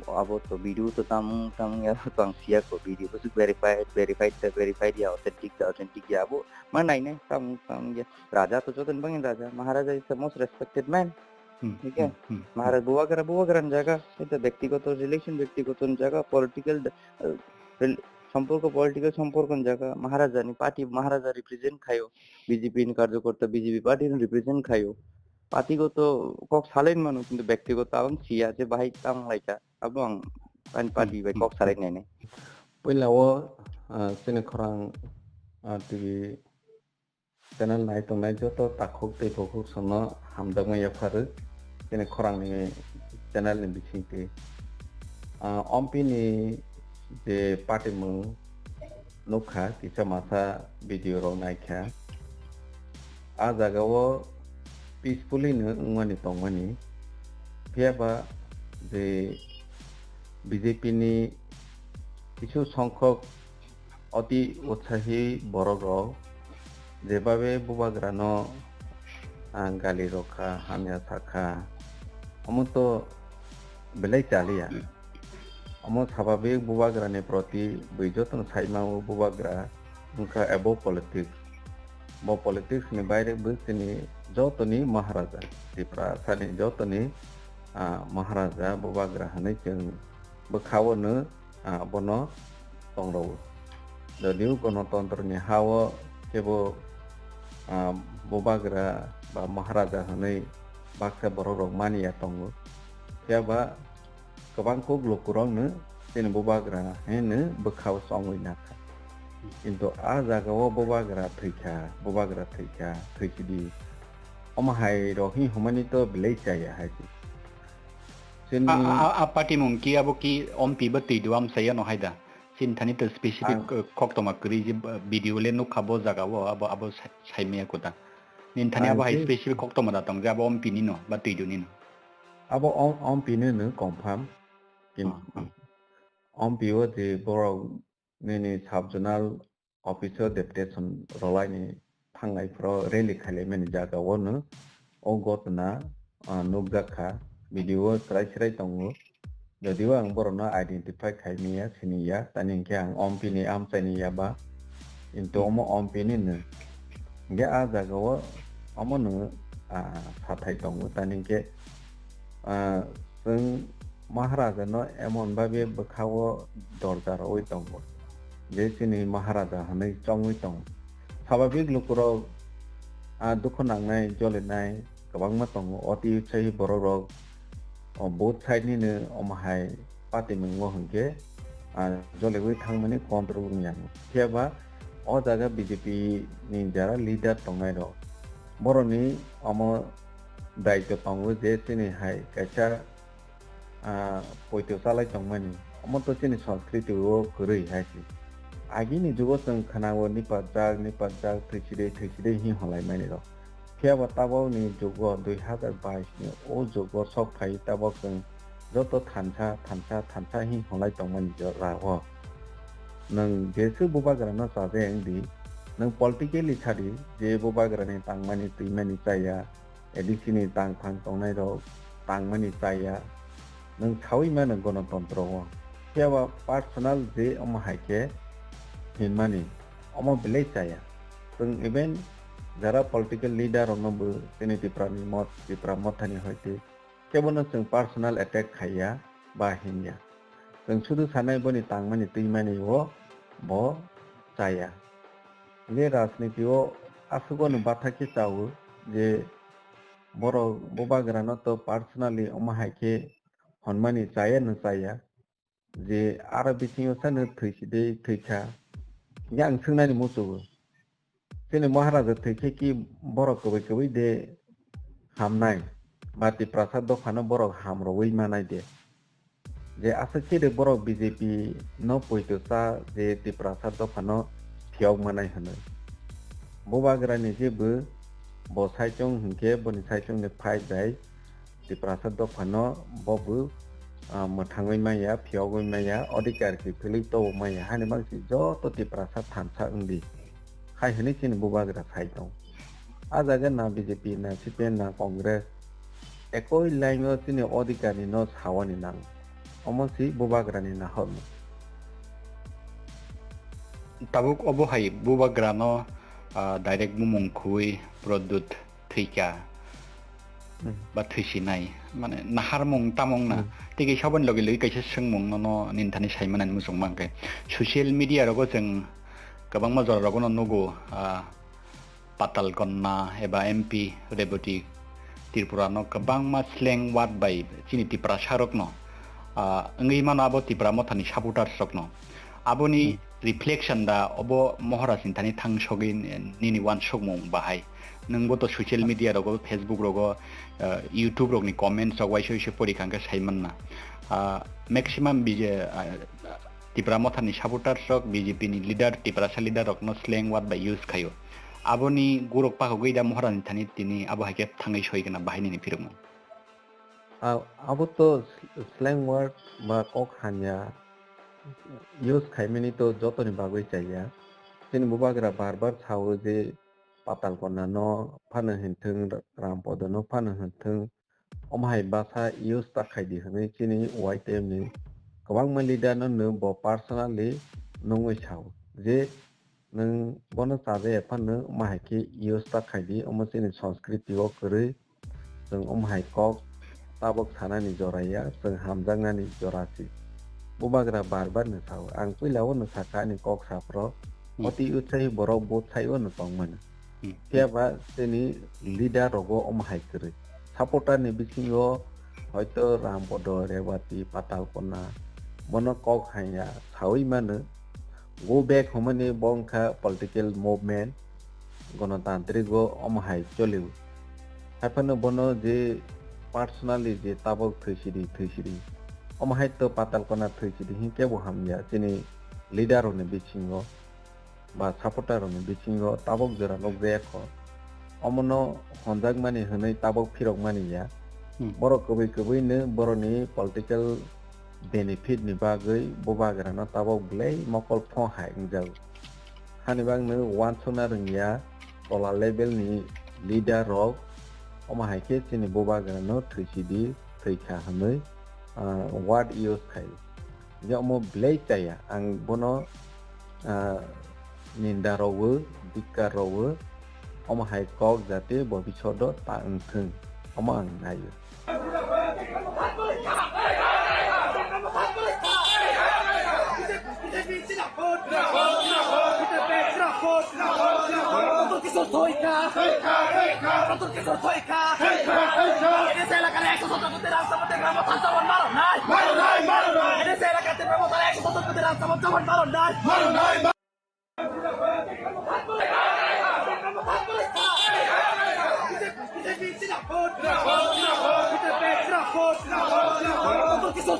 abo to video to tamo tamo ya to ang siya kho video. Bwswk verified, verified ta verified ya, authentic ta authentic ya abo. Ma nai nai tamo tamo ya. Raja to joto ni bagwi raja. Maharaja is the most respected man. Hmm, ठीक है? Hmm, hmm, hmm. Maharaj bubagra bubagra ni jaga. Eta byaktigoto relation byaktigoto ni jaga, political, uh, rel-, সম্পর্ক, political সম্পর্ক ni jaga, Maharaja ni party, Maharaja represent khaio, B J P ni karjokorta, B J P party ni represent khaio. Party goto kok salai mano, kintu byaktigoto abang siya je bahai tamo laika, abang ani party bai kok salai nai nai. Puila o, ah, chini khorang, ah, T V channel nai tongnai joto takhuk tei bukhuk songno hamjakma yapharwi chini khorangni channel ni bisingtwi. Ah, ompini je patimung nukha kisa masa video rok naikha. Ah jagao peacefully no wngmani tongmani. Phiyaba je B J P ni kisu songkhok oti utsahi borok rok jebabe bubagrano, ah, gali rokha, hamya sakha, omo to belai chaliya. Omo sababik bubagrani proti bui jotono saima o bubagra wngkha above politics. Bo politics ni baire bwsini jotoni Maharaja, Tiprasani jotoni, ah, Maharaja bubagra hinwi chwng bwkhao no, ah, bono tongrwo. Jodio Ganatantro ni ha o kebo, ah, bubagra ba Maharaja hinwi baksa borok rok mani ya tongo. Phiya ba kwbang kuk lukurokno chini bubagra hino bwkhao chongwi nakha. Kintu a jagao bubagra thwikha, bubagra thwikha, thwisidi. Omo hai rok hi humani to belai chaya hai se. Chini a, a, a, a patimung ki abo ki ompi bo twi do am saya no hai da. Chini thani to specific, ang, uh, koktoma kwrwi je, uh, video le nukha bo jagao abo, abo sa-, saimaya kuda. Nini thani abo hai specific koktoma da tong je abo ompi ni no ba twi do ni no. Abo om-, ompi ni no confirm. Kin-, ah, ah. Ompi o je borok nini sub zonal office o deputation rwlaini thangnai phuru rally khailaimani jaga o no o gotna, ah, nukjak kha, video o chwrai chwrai tongo. Jodio ang borokno identify khai manya, sini ya, tani hinkhe ang ompi ni amchai ni ya ba, kintu omo ompi ni no. Hinkhe a jaga o omo no, ah, sathai tongo, tani hinkhe ah, chwng Maharaja no emon babe bwkha o dorja rwui tongo, je chini Maharaja hinui chongui tongo. Sababik lukurok, ah, dukhu nangnai, jolinai kwbangma tongo. Oti sai borok rok, o, both side ni no omo hai patimung o hinkhe, ah, joliui thangmani control wngya. Phiya ba o jaga B J P ni jara leader tongnai rok, borok ni omo daityo tongo je chini hai kaisa, ah, poito chalai tongmani. Omo to chini sanskriti o kwrwi hai se. Agini jugo chwng khwnao nipajak, nipajak, thwisidei, thwisidei hing holaimani rok. Phiya ba tabok ni jugo dui hazar bais ni o jugo sok phai tabok chwng joto thansa, thansa, thansa hing holai tongmani jora o. Nwng jeswk bubagra no chaja wng di, nwng politically sadi je bubagra ni tangmani twimani chaya, A D C ni tangphang tongnai rok tangmani chaya, nwng sawi mano gonotontro o. Phiya ba personal je omo hai khe hinmani, omo belai chaya. Chwng even jara political leader rokno bo chini Tipra ni mot, Tipra Motha ni hoite kebono chwng personal attack khaiya ba hinya. Chwng sudu sanai boni tangmani twimani o bo chaya. Je rajniti o aswk no batha khe chawo je borok bubagra no to personally omo hai khe honmani chaya no chaya. Je aro bisingo sano thwi sidei thwi kha. Hinkhe ang swngnani muchungo. Chini Maharaja thwi khe ki borok kwbwi kwbwi de hamnai? Ba Tiprasa dophano borok ham rwui manai de? Je aswk khe de borok B J P no poito cha je Tiprasa dophano phiyok manai hwnwi. Bubagrani je bo, bo saichung hinkhe boni saichungni fight bai Tiprasa dophano bo bo, ah, mwthangwi manya, phiyogwi manya, odhikar kiphilwi tobok manya, hani bangsi joto Tiprasa thansa wngdi. Hai hwnwi chini bubagra sai tong. A jaga na B J P, na C P M, na Congress, ekoi line o chini odhikar ni no sawani nang. Omo si bubagra ni nahormung. Tabuk obo hai bubagra no, ah, direct bumung khwi Pradyut thwikha. Hmm. Ba thwisinai, mane naharmung tamung na. Hmm. Tei kaisa aboni logi logi kaisa swngmung nono nini thani sai manani muchung mankhe. Social media rogo chwng kwbangma jora rogono nugo, ah, Patal Konna eba M P Rebati Tripura no kwbangma slang word bai chini Tiprasa rokno, ah, wngwi mano abo Tipra Mothani supporters rokno. Aboni, hmm, reflection da obo Maharaj ni thani thang sogwi nini uansukmung bahai. Nwngbo to social media rogo, Facebook rogo, ah, YouTube rokni comments rok waisa waisa pori kha hwnkhe sai manna. Ah, maximum B J, ah, Tipra Mothani supporters rok, B J P ni leader, Tiprasa leader rokno slang word bai use khaio. Aboni gurok pakhogwi da Maharaj ni thani tini abo hai khe thangwi soi gana bahai nini phirokno. A-, abo to sl-, slang word ba kok hamya use khaimani to jotoni bagwi chaya. Chini bubagra bar bar sao je Patal Konna no phano hinthwng, Rampodo no phano hinthwng, omo hai bwsa use ta khaidi hwnwi chini Y T M ni kwbangma leader no no bo personally nungwi sao je, nwng bono chaja ya phano omo hai khe use ta khaidi, omo chini sanskriti o kwrwi. Chwng omo hai kok tabok sanani jora ya, chwng hamjaknani jora si. Bubagra bar bar no sao. Ang puila o no sakha ani kok saphro, hmm, oti utsai borok bo sai o no tongmani. Hmm. Phiya ba chini leader rogo omo hai kwrwi. Supporter ni bisingo hoito Rampodo, Rebati, Patal Konna, bono kok hanya sawi mano. Go back hwnmani bo wngkha political movement, gonotantrigo omo hai cholio. Haiphano bono je personally je tabok thwisidi, thwisidi, omo hai to Patal Konna thwisidi hinkhe bo hamya chini leader rokni bisingo ba supporter rokni bisingo tabok jora nukjaya kho. Omono honjakmani hwnwi tabok phirokmani ya. Hmm. Borok kwbwi kwbwino borokni political benefit ni bagwi bubagrano tabok belai mokol phong hai wngjago. Hani bagno uansukna rwngya tola level ni leader rok, omo hai khe chini bubagrano thwisidi, thwikha hwnwi, ah, word use khai. Je omo belai chaya, ang bono, ah, ninda rogo, dikka rogo, omo hai kok jate bobishodo ta wngthwng, omo ang naio.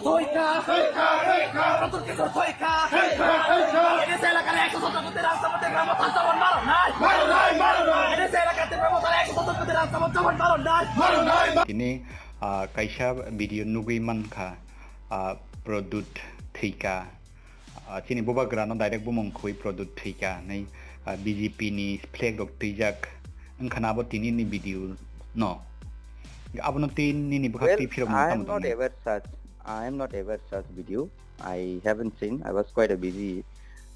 Thoika! Pradyut Kishore Thoika! Edisi elakar ekso sottor koti rang sambhatte Tipra Motha jobon maro nai! Edisi elakar Tipra Motha ekso sottor koti rang sambhatte jobon maro nai! Tini, ah, kaisa video nugwi mankha, ah, Pradyut Thoika. Ah, chini bubagrano direct bumung khwi Pradyut Thoika hinwi, ah, B J P ni flag rok twijak wngkha na abo tini ni video no. Abono twi nini bwkha Well, twi phirok I nang am tamo not tongni? Aware such. I am not aware such video. I haven't seen. I was quite a busy.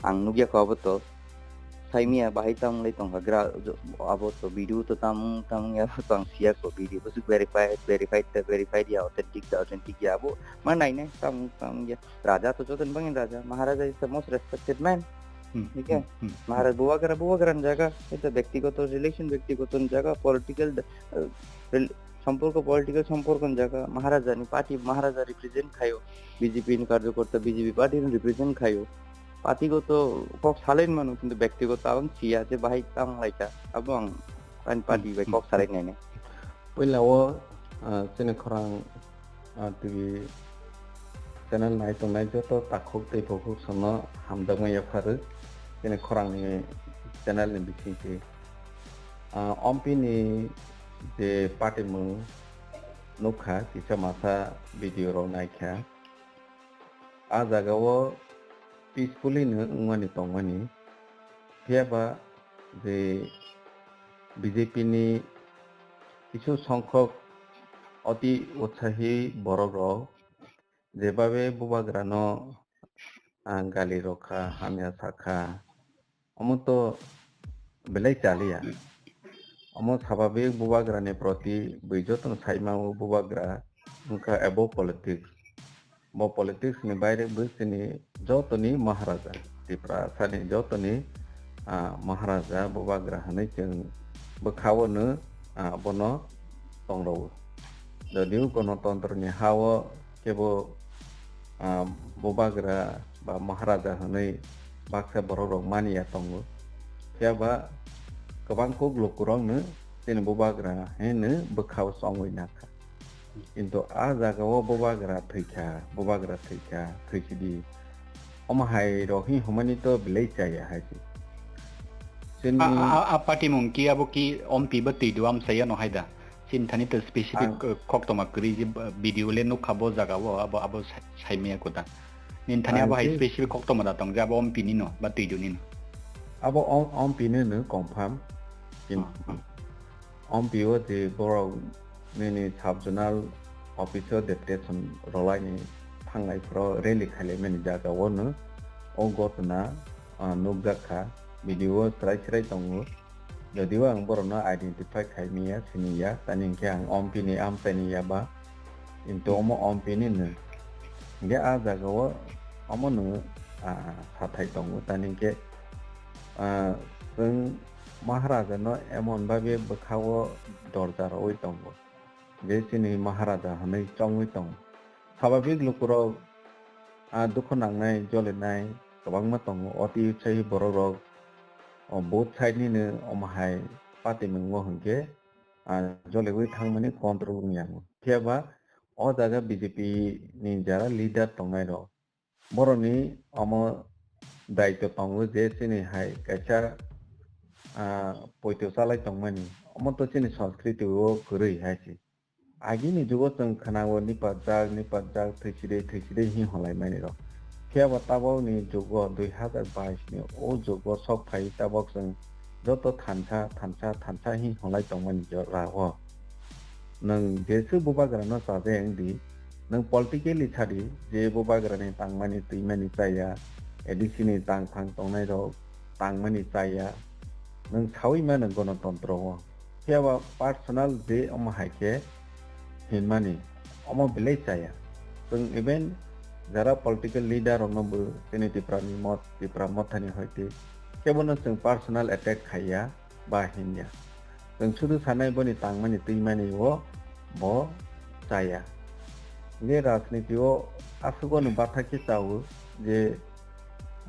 Ang nugya ko abo to. Saimia bahai tam lai tongkha gra abo to video to tam tam ya to ang siya ko video. Bwswk verified, verified ta verified ya, authentic ta authentic ya abo. Ma nai nai tam tam ya. Raja to joto ni bagwi raja. Maharaja is the most respected man. Hmm, Dikhe? Hmm, hmm, Maharaj bubagra bubagra ni jaga. Eta byaktigoto relation, byaktigoto ni jaga, political, uh, rel- somporko, political somporko ni jaga. Maharaja ni party, Maharaja represent khayo. B J P ni karjokorta B J P party ni represent khayo. Party goto kok salain mano, kintu byaktigoto ang siya je bahai tang laika. Abo ang ani party bai kok salain nai. Puila o, ah, chini khorang, ah, T V channel nai tongnai joto takhuk tei bukhuk sono hamjakma yapharwi chini khorangni channel ni bisingtwi. Ah, Ompi ni je patimung nukha, kisa masa video rok naikha. A jaga o peacefully no wngmani tongmani. Phiya ba je B J P ni kisu songkhok oti utsahi borok rok jebabe bubagrano, ah, gali rokha, hamya sakha, omo to belai chaliya. Omo sababik bubagrani proti bui jotono saima o bubagra wngkha above politics. Bo politics ni baire bo chini jotoni Maharaja, Tiprasani jotoni, ah, Maharaja bubagra hinwi chwng bwkhao no, ah, bono tongrwo. Jodio Ganatantro ni ha o kebo, ah, bubagra ba Maharaja hinwi baksa borok rok manya tongo. Phiya ba kwbang kuk lukurok no chini bubagra hinwi bwkhao chongwi nakha. Kintu a jaga o bubagra thwikha, bubagra thwikha, thwisidi. Omo hai rok hi humani to belai chaya hai se. Chini A, a, a, a patimung ki abo ki Ompi ba twi do am saya no hai da. Chini thani to specific, Ang uh, koktoma kwrwi je, uh, video le nukha bo jaga o abo, abo sa-, saimaya ko da. Nin thani abo Ang hai ki specific koktoma da tong je abo Ompi ni no ba twi do ni no. Abo Om-, Ompi ni no confirm. Kin- Ah, ah. Ompi o je borok nini sub zonal office o deputation rwlaini thanglai phuru rally khailaimani jaga o no o gotna, ah, nukjak kha, video o chwrai chwrai tongo. Jodio ang borokno identify khai manya, sini ya, tani hinkhe ang Ompi ni amchaini ya ba, kintu omo Ompi ni no. Hinkhe a jaga o omo no, ah, sathai tongo, tani hinkhe, ah, chwng Maharaja no emon babe bwkha o dorja rwui tongo. Je chini Maharaja hinwi chongwi tongo. Swabhabik lukurok, ah, dukhu nangnai, jolinai kwbangma tongo. Oti sai borok rok, o, both side nini omo hai patimung o hinkhe, ah, joliwi thangmani control wngya. Phiya ba o jaga B J P ni jara leader tongnai rok, borokni omo daitw tongo je chini hai kaisa, ah, poito chalai tongmani. Omo to chini sanskriti o kwrwi hai se. Agini jugo chwng khwnao nipatjak, nipatjak, thwisidai, thwisidai hing holai mani rok. Phiya bo tabok ni jugo dui hazar bais ni o jugo sok phai tabok chwng joto thansa, thansa, thansa hing holai tongmani jora o. Nwng jeswk bubagrano chaja wng di, nwng politically sa di, je bubagrani tangmani twimani chaya, A D C ni tang thang tongnai rok tangmani chaya, nwng saui mano gonotontro o. Phiya ba personal je omo hai khe hinmani, omo belai chaya. Chwng even jara political leader rokno bo chini Tipra ni mot, Tipra mothani hoite kebono chwng personal attack khaiya ba hinya. Chwng sudu sanai boni tangmani twimani o bo chaya. Hingke rajniti o aswk no batha khe chao je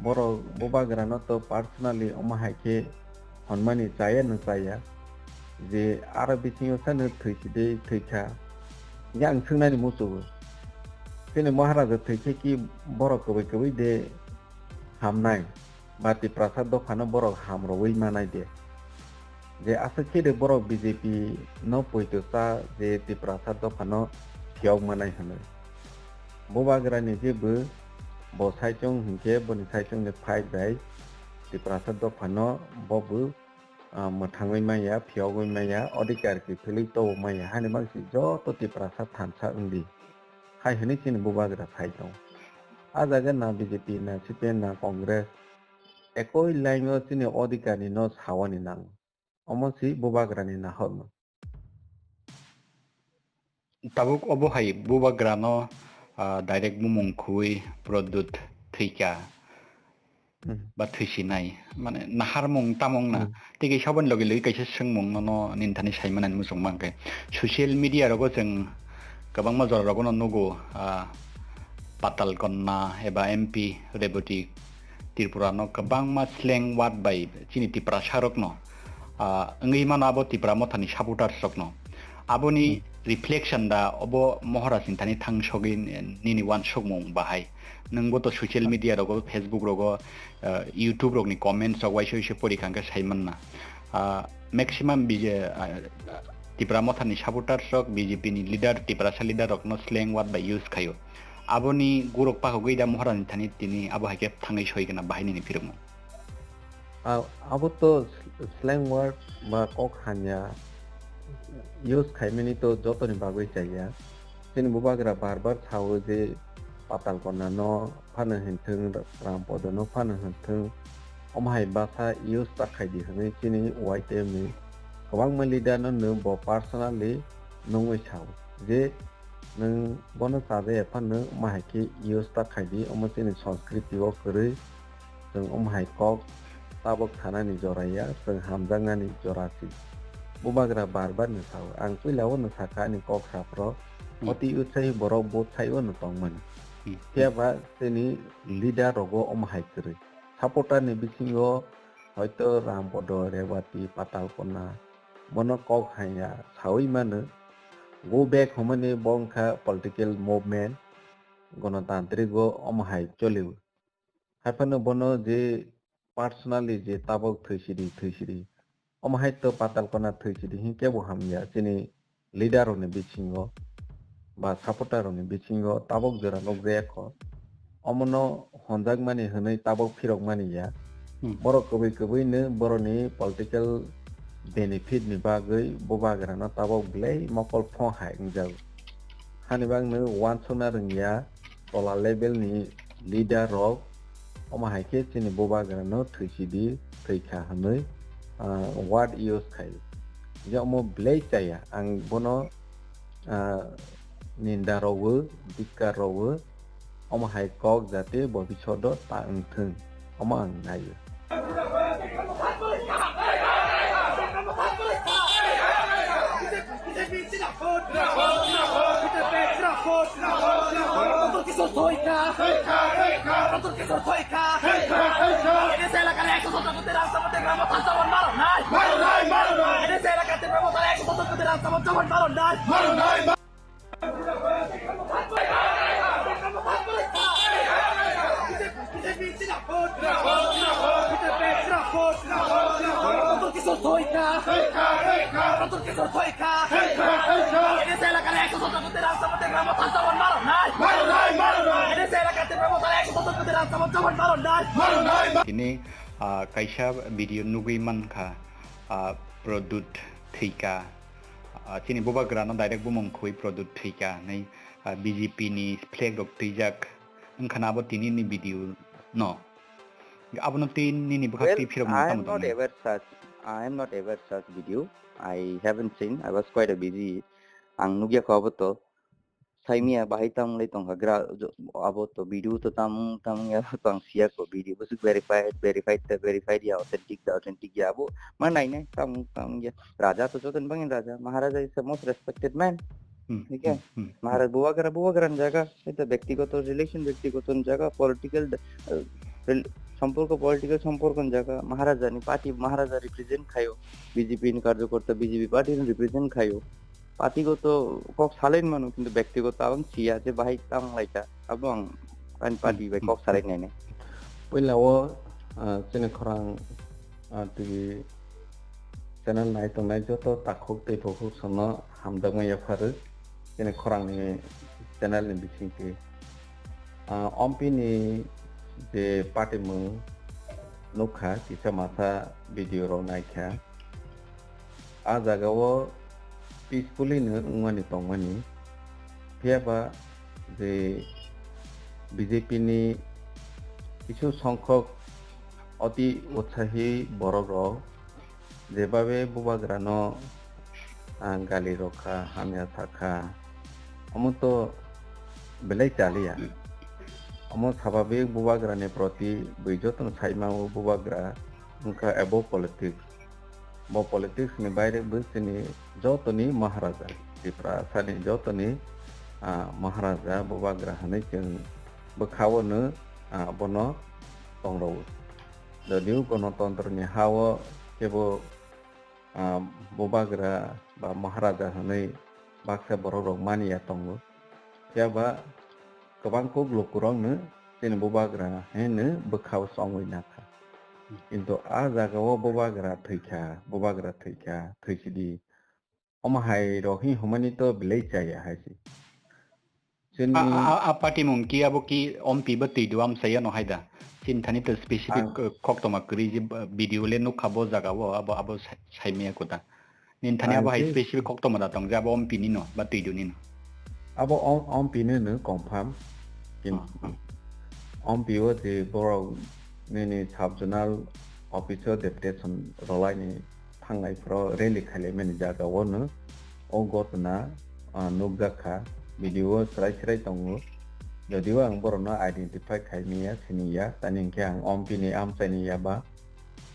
borok bubagra no to personally omo hai khe honmani chaya no chaya je aro bisingo sano thwi sidai thwi kha. Hingke ang swngnani muchungo. Chini Maharaja thwi khe ki borok kwbwi kwbwi de hamnai, ba Tiprasa dophano borok ham rwui manai de. Je aswk khe de borok B J P no poito cha je Tiprasa dophano phiyok manai hwnwi. Bubagrani je bo, bo saichung hinkhe boni saichungni fight bai Tiprasa dophano bo bo, ah, mwthangwi manya, phiyogwi manya, odhikar kiphilwi tobo manya, hani bagwi joto Tiprasa thansa wngdi. Hai hwnwi chini Bubagra sai tongo. A jaga na B J P, na C P M, na Congress, ekoi line o chini odhikar ni no sawani nango. Omo si Bubagra ni nahorma. Tabuk obo hai Bubagra no, ah, direct bumung khwi Pradyut thwikha. Hmm. Ba thwisinai, mane naharmung tamung na. Hmm. Tei kaisa aboni logi logi kaisa swngmung nono nini thani sai manani muchung mankhe. Social media rogo chwng kwbangma jora rogo no nugo, ah, Patal Konna eba M P Rebati Tripura no kwbangma slang word bai chini Tiprasa rok no, ah, wngwi mano abo Tipra Mothani supporters rok no. Aboni Hmm. reflection da obo Maharaj ni thani thang sogwi nini wansukmung bahai. Nwngbo to social media rogo, Facebook rogo, ah, YouTube rokni comments rok waisa waisa pori kha hwnkhe sai manna. Ah, maximum B J, ah, Tipra Mothani supporters rok B J P ni leader, Tiprasa leader rokno slang word bai use khaio. Aboni gurok pakhogwi da Maharaj ni thani tini abo hai khe thangwi soi gana bahai nini phirokno. Ah, abo to slang word ba kok hamya use khaimani to jotoni bagwi chaya. Chini Bubagra bar bar sao je Patal Konna no phano hinthwng, Rampodo no phano hinthwng, omo hai basa use ta khaidi hwnwi chini Y T M ni kwbangma leader no nw bo personally nungwi sao je nwng bono chajaya phano omo hai khe use ta khaidi, omo chini Sanskriti o kwrwi. Chwng omo hai kok tabok thanani jora ya, chwng hamjaknani jora si. Bubagra bar bar ni sao. Ang puila o no sakha ani kok saphro, Hmm. oti utsai borok bo sai o no tongmani. Hmm. Phiya ba chini leader rogo omo hai kwrwi. Supporter ni bisingo hoito Rampodo, Rebati, Patal Konna, bono kok hanya sawi mano. Go back hwnmani bo wngkha political movement, gonotantrik o omo hai choli. Haiphano bono je personally je tabok thwisidi, thwisidi, omo hai to Patal Konna thwisidi hinkhe bo hamya chini leader rokni bisingo ba supporter rokni bisingo tabok jora nukjaya kho. Omono honjakmani hwnwi tabok phirokmani ya. Hmm. Borok kwbwi kwbwino borokni political benefit ni bagwi Bubagrano tabok belai mokol phong hai wngjago. Hani bagno uansukna rwngya tola level ni leader rok, omo hai khe chini Bubagrano thwisidi, thwikha hwnwi, ah, word use khai. Je omo belai chaya, ang bono, ah, ninda rwo, dikka rwo, omo hai kok jate bobishodo ta wngthwng, omo ang naio. Tini, ah, kaisa video nugwi mankha, ah, Pradyut thwikha. Ah, chini Bubagrano direct bumung khwi Pradyut thwikha hinwi, ah, B J P ni flag rok twijak wngkhana abo tini ni video no. Abono twi nini bwkhak Well, twi phirok I am tamo not tongmani? Aware such, I am not aware such video. I haven't seen. I was quite a busy. Ang nugya kho abo to. Saimia bahai tamo lai tongkha gra jo-, abo to video to tamung tamung ya to ang siya ko video bwswk verified, verified ta verified ya, authentic ta authentic ya abo ma nai nai tamung tamung ya. Raja to joto ni bagwi raja, Maharaja is the most respected man. Hmm, Thik hai? Hmm, hmm, hmm. Maharaj Bubagra, Bubagra ni jaga, eta byaktigoto relation, byaktigoto ni jaga, political, uh, rel-, somporko, political somporko ni jaga, Maharaja ni party, Maharaja represent khaio, B J P ni karjokorta, B J P party ni represent khaio. Party goto kok salai mano, kintu bektigoto abang siya je bahai tang laika. Abo ang ani party bai kok salai nai nai. Puila o, ah, chini khorang, ah, T V channel nai tongnai joto takhuk tei bukhuk sono hamjakma yapharu chini khorangni channel ni bisingtwi. Ah, ompini je patimung nukha, kisa masa video rok naikha. Ah jagao peacefully no wngmani tongmani. Phiyaba je B J P ni kisu songkhok oti utsahi borok rok jebabe bubagrano, ah, gali rokha, hamya sakha, omo to belai chaliya. Omo sababik bubagrani proti bui jotono saima o bubagra wngkha above politics. Bo politics ni baire bo chini jotoni Maharaja, Tiprasani jotoni, ah, Maharaja bubagra hinwi chwng bwkhao no, ah, bono tongrwo. Jodio gonotontro ni ha-o kebo, ah, bubagra ba Maharaja hinwi baksa borok rok mani ya tongo. Phiya ba kwbang kok lukurokno chini bubagra hino bwkhao chongwi nakha. Kintu a jagao bubagra thwikha, bubagra thwikha, thwisidi. Omo hai rok hi hwnmani to belai chaya hai se. Chini a, a, a, a party mung ki abo ki ompi bo twi do am saya no hai da. Chin thani to specific, ang, uh, koktoma kwrwi je, uh, video le nukha bo jaga o abo, abo sai, sai maya kuda. Nin thani abo hai specific koktoma da tong je abo ompi ni no ba twi do ni no. Abo om, ompi ni no confirm. Kin, ah, ah. Ompi o je borok nini sub zonal office o deputation rwlai ni thanglai phuru rally khailaimani jaga o no o gotna, ah, nukjak kha, video o chwrai chwrai tongo. Jodio ang borokno identify khai manya, siniya, tani hinkhe ang ompi ni amchaini ya ba,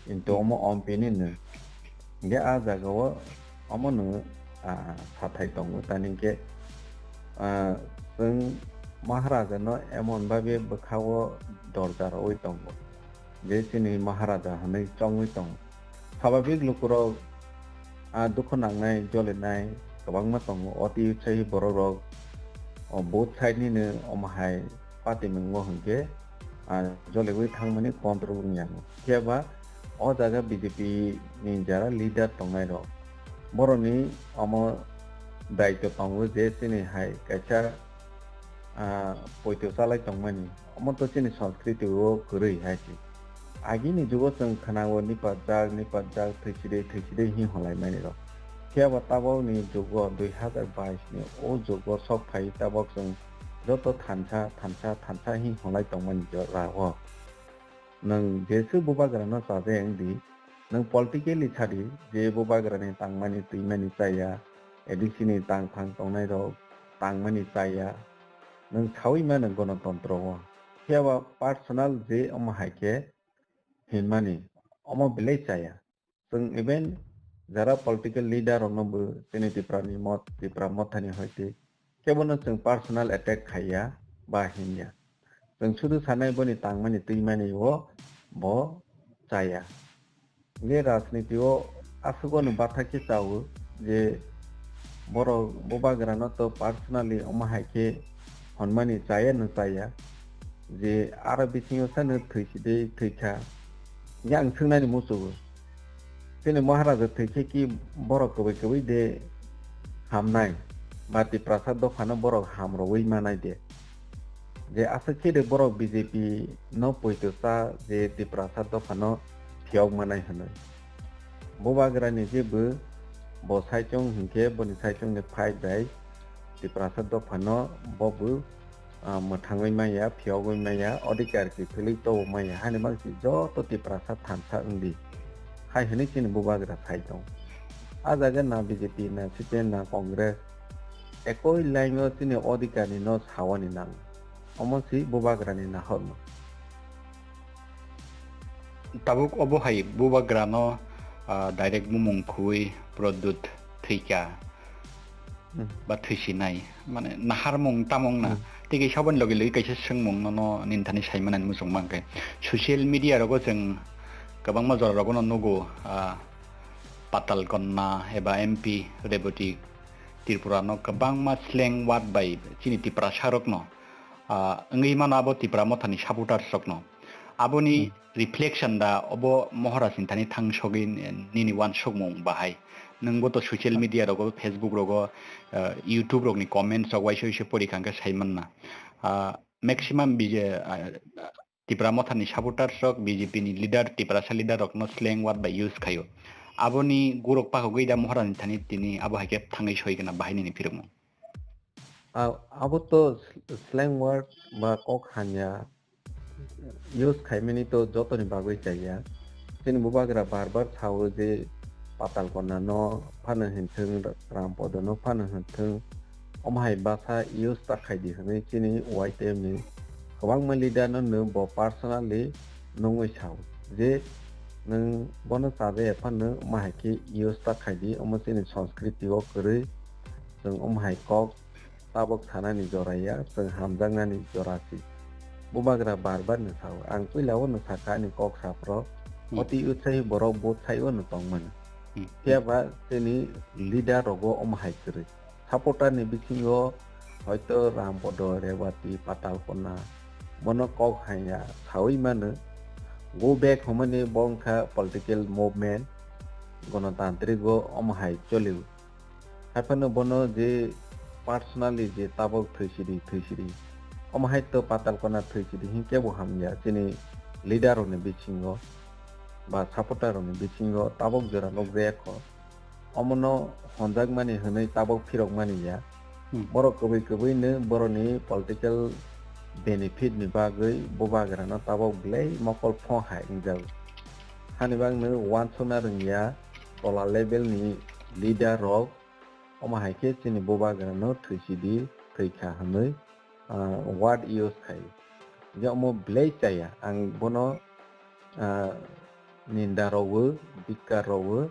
kintu omo ompi ni no. Hinkhe a jaga o omo no, ah, sathai tongo, tani hinkhe, ah, chwng Maharaja no emon babe bwkha o dorja rwui tongo. Je chini Maharaja hinwi chongwi tongo. Swabhabik lukurok, ah, dukhu nangnai, jolinai kwbangma tongo. Oti sai borokrok, o, both side nino omo hai patimung o hinkhe, ah, joliwi thangmani control wngya. Phiya ba o jaga B J P ni jara leader tongnairok, borokni omo daityo tongo je chini hai kaisa, ah, poito chalai tongmani. Omo to chini sanskriti o kwrwi hai se. Agini jugo chwng khwnao nipajak, nipajak, thwisidei, thwisidei hwnwi hwnlaimanirok. Phiya ba tabokni jugo dui hazar bais ni o jugo sok phai tabok chwng joto thansa, thansa, thansa hwnwi hwnlai tongmani jora o. Nwng jeswk bubagrano chajakya wngdi, nwng politically sadi je bubagrani tangmani twimani chaya, A D C ni tangphang tongnairok tangmani chaya, nwng saui mano gonotontro o. Phiya ba personal je omo hai khe hinmani, omo belai chaya. Chwng even jara political leader rokno bo chini Tipra ni mot, Tipra Motha ni hoite kebono chwng personal attack khaiya ba hinya. Chwng sudu sanai boni tangmani twimani o bo chaya. Hwnkhe rajniti o aswk no batha khe chao je borok bubagrano to personally omo hai khe hwnmani chaya no chaya je aro bisingo sano thwisidei thwikha. Hwnkhe ang swngnani muchugo, chini Maharaja thwikhe ki borok kwbwi kwbwi de hamnai ba Tiprasa dophano borok hamrogwi manai de? Je aswk khe de borok B J P no poito cha je Tiprasa dophano phiyok manai hwnwi. Bubagrani je bo, bo saichung hinkhe boni saichungni fight bai Tiprasa dophano bo bo, ah, mwthangwi manya, phiyogwi manya, odhikar kiphilwi tobok manya, hani bagwi joto Tiprasa thansa wngdi. Hai hwnwi chini bubagra sai tong. A jaga na B J P, na C P M, na Congress, ekoi line o chini odhikar ni no sawani nang. Omo si bubagra ni nahorno. Tabuk obo hai bubagrano, ah, direct bumung khwi Pradyut thwikha. Hmm. Ba thwisinai. Mane naharmung tamung na. Hmm. Tei kaisa aboni logi logi kaisa swngmung nono ninthani saimanani muchung mankhe. Social media rogo chwng kwbangma jora rogono nugo, ah, Patal Kanya eba M P Rebati Tripura no kwbangma slang word bai chini Tiprasa rok no, ah, wngwi mano abo Tipra Motha ni supporters rok no. Aboni Hmm. reflection da obo Maharaj ni thani thang sogwi nini wansukmung bahai. Nwngbo to social media rogo, Facebook rogo, ah, YouTube rok ni comments rok waisa waisa pori kha hwnkhe sai manna. Ah, maximum B J, ah, Tipra Motha ni supporters rok B J P ni leader, Tiprasa leader rok no slang word bai use khaio. Aboni gurok pakhogwi da Maharaj ni thani tini abo hai khe thangwi soi gana bahai nini phirokmung. A-, abo to sl-, slang word ba kok hamya use khaimani to jotoni bagwi chaya. Chini bubagra bar bar sao je Patal Kona no phano hinthwng, Rampodo no phano hinthwng, omo hai basa use ta khaidi hwnwi chini Y T M ni kwbangma leader no nw bo personally nungwi sao je nwng bono chaja ya phano omo hai khe use ta khaidi, omo chini sanskriti o kwrwi, chwng omo hai kok tabok sanani jora ya, chwng hamjaknani jora si. Bubagra bar bar no sao, ang puila o no sakha ani kok saphro, Hmm. oti utsai borok bo sai o no tongmani. Hmm. Phiya ba chini leader rogo omo hai kwrwi. Supporter ni bisingo hoito Rampodo, Revati, Patal Kona, bono kok hanya sawi mano. Go back hwnmani bo wngkha political movement, gonotantrik o omo hai choli. Haiphano bono je personally je tabok thwi sidi, thwi sidi, omo hai to Patal Kona thwi sidi hinkhe bo hamya chini leader rokni bisingo ba supporter rokni bisingo tabok jora nukjaya kho. Omono honjakmani hwnwi tabok phirokmani ya. Hmm. Borok kwbwi kwbwino borokni political benefit ni bagwi bubagrano tabok belai mokol phong hai wngjago. Hani bagno uansukna rwngya tola level ni leader rok, omo hai khe chini bubagrano thwi sidi, thwi kha hwnwi, ah, word use khai. Je omo belai chaya, ang bono, ah, ninda rogo, bikka rogo,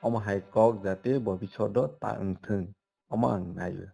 omo hai kok jate bobishodo ta wngthwng, omo ang naio.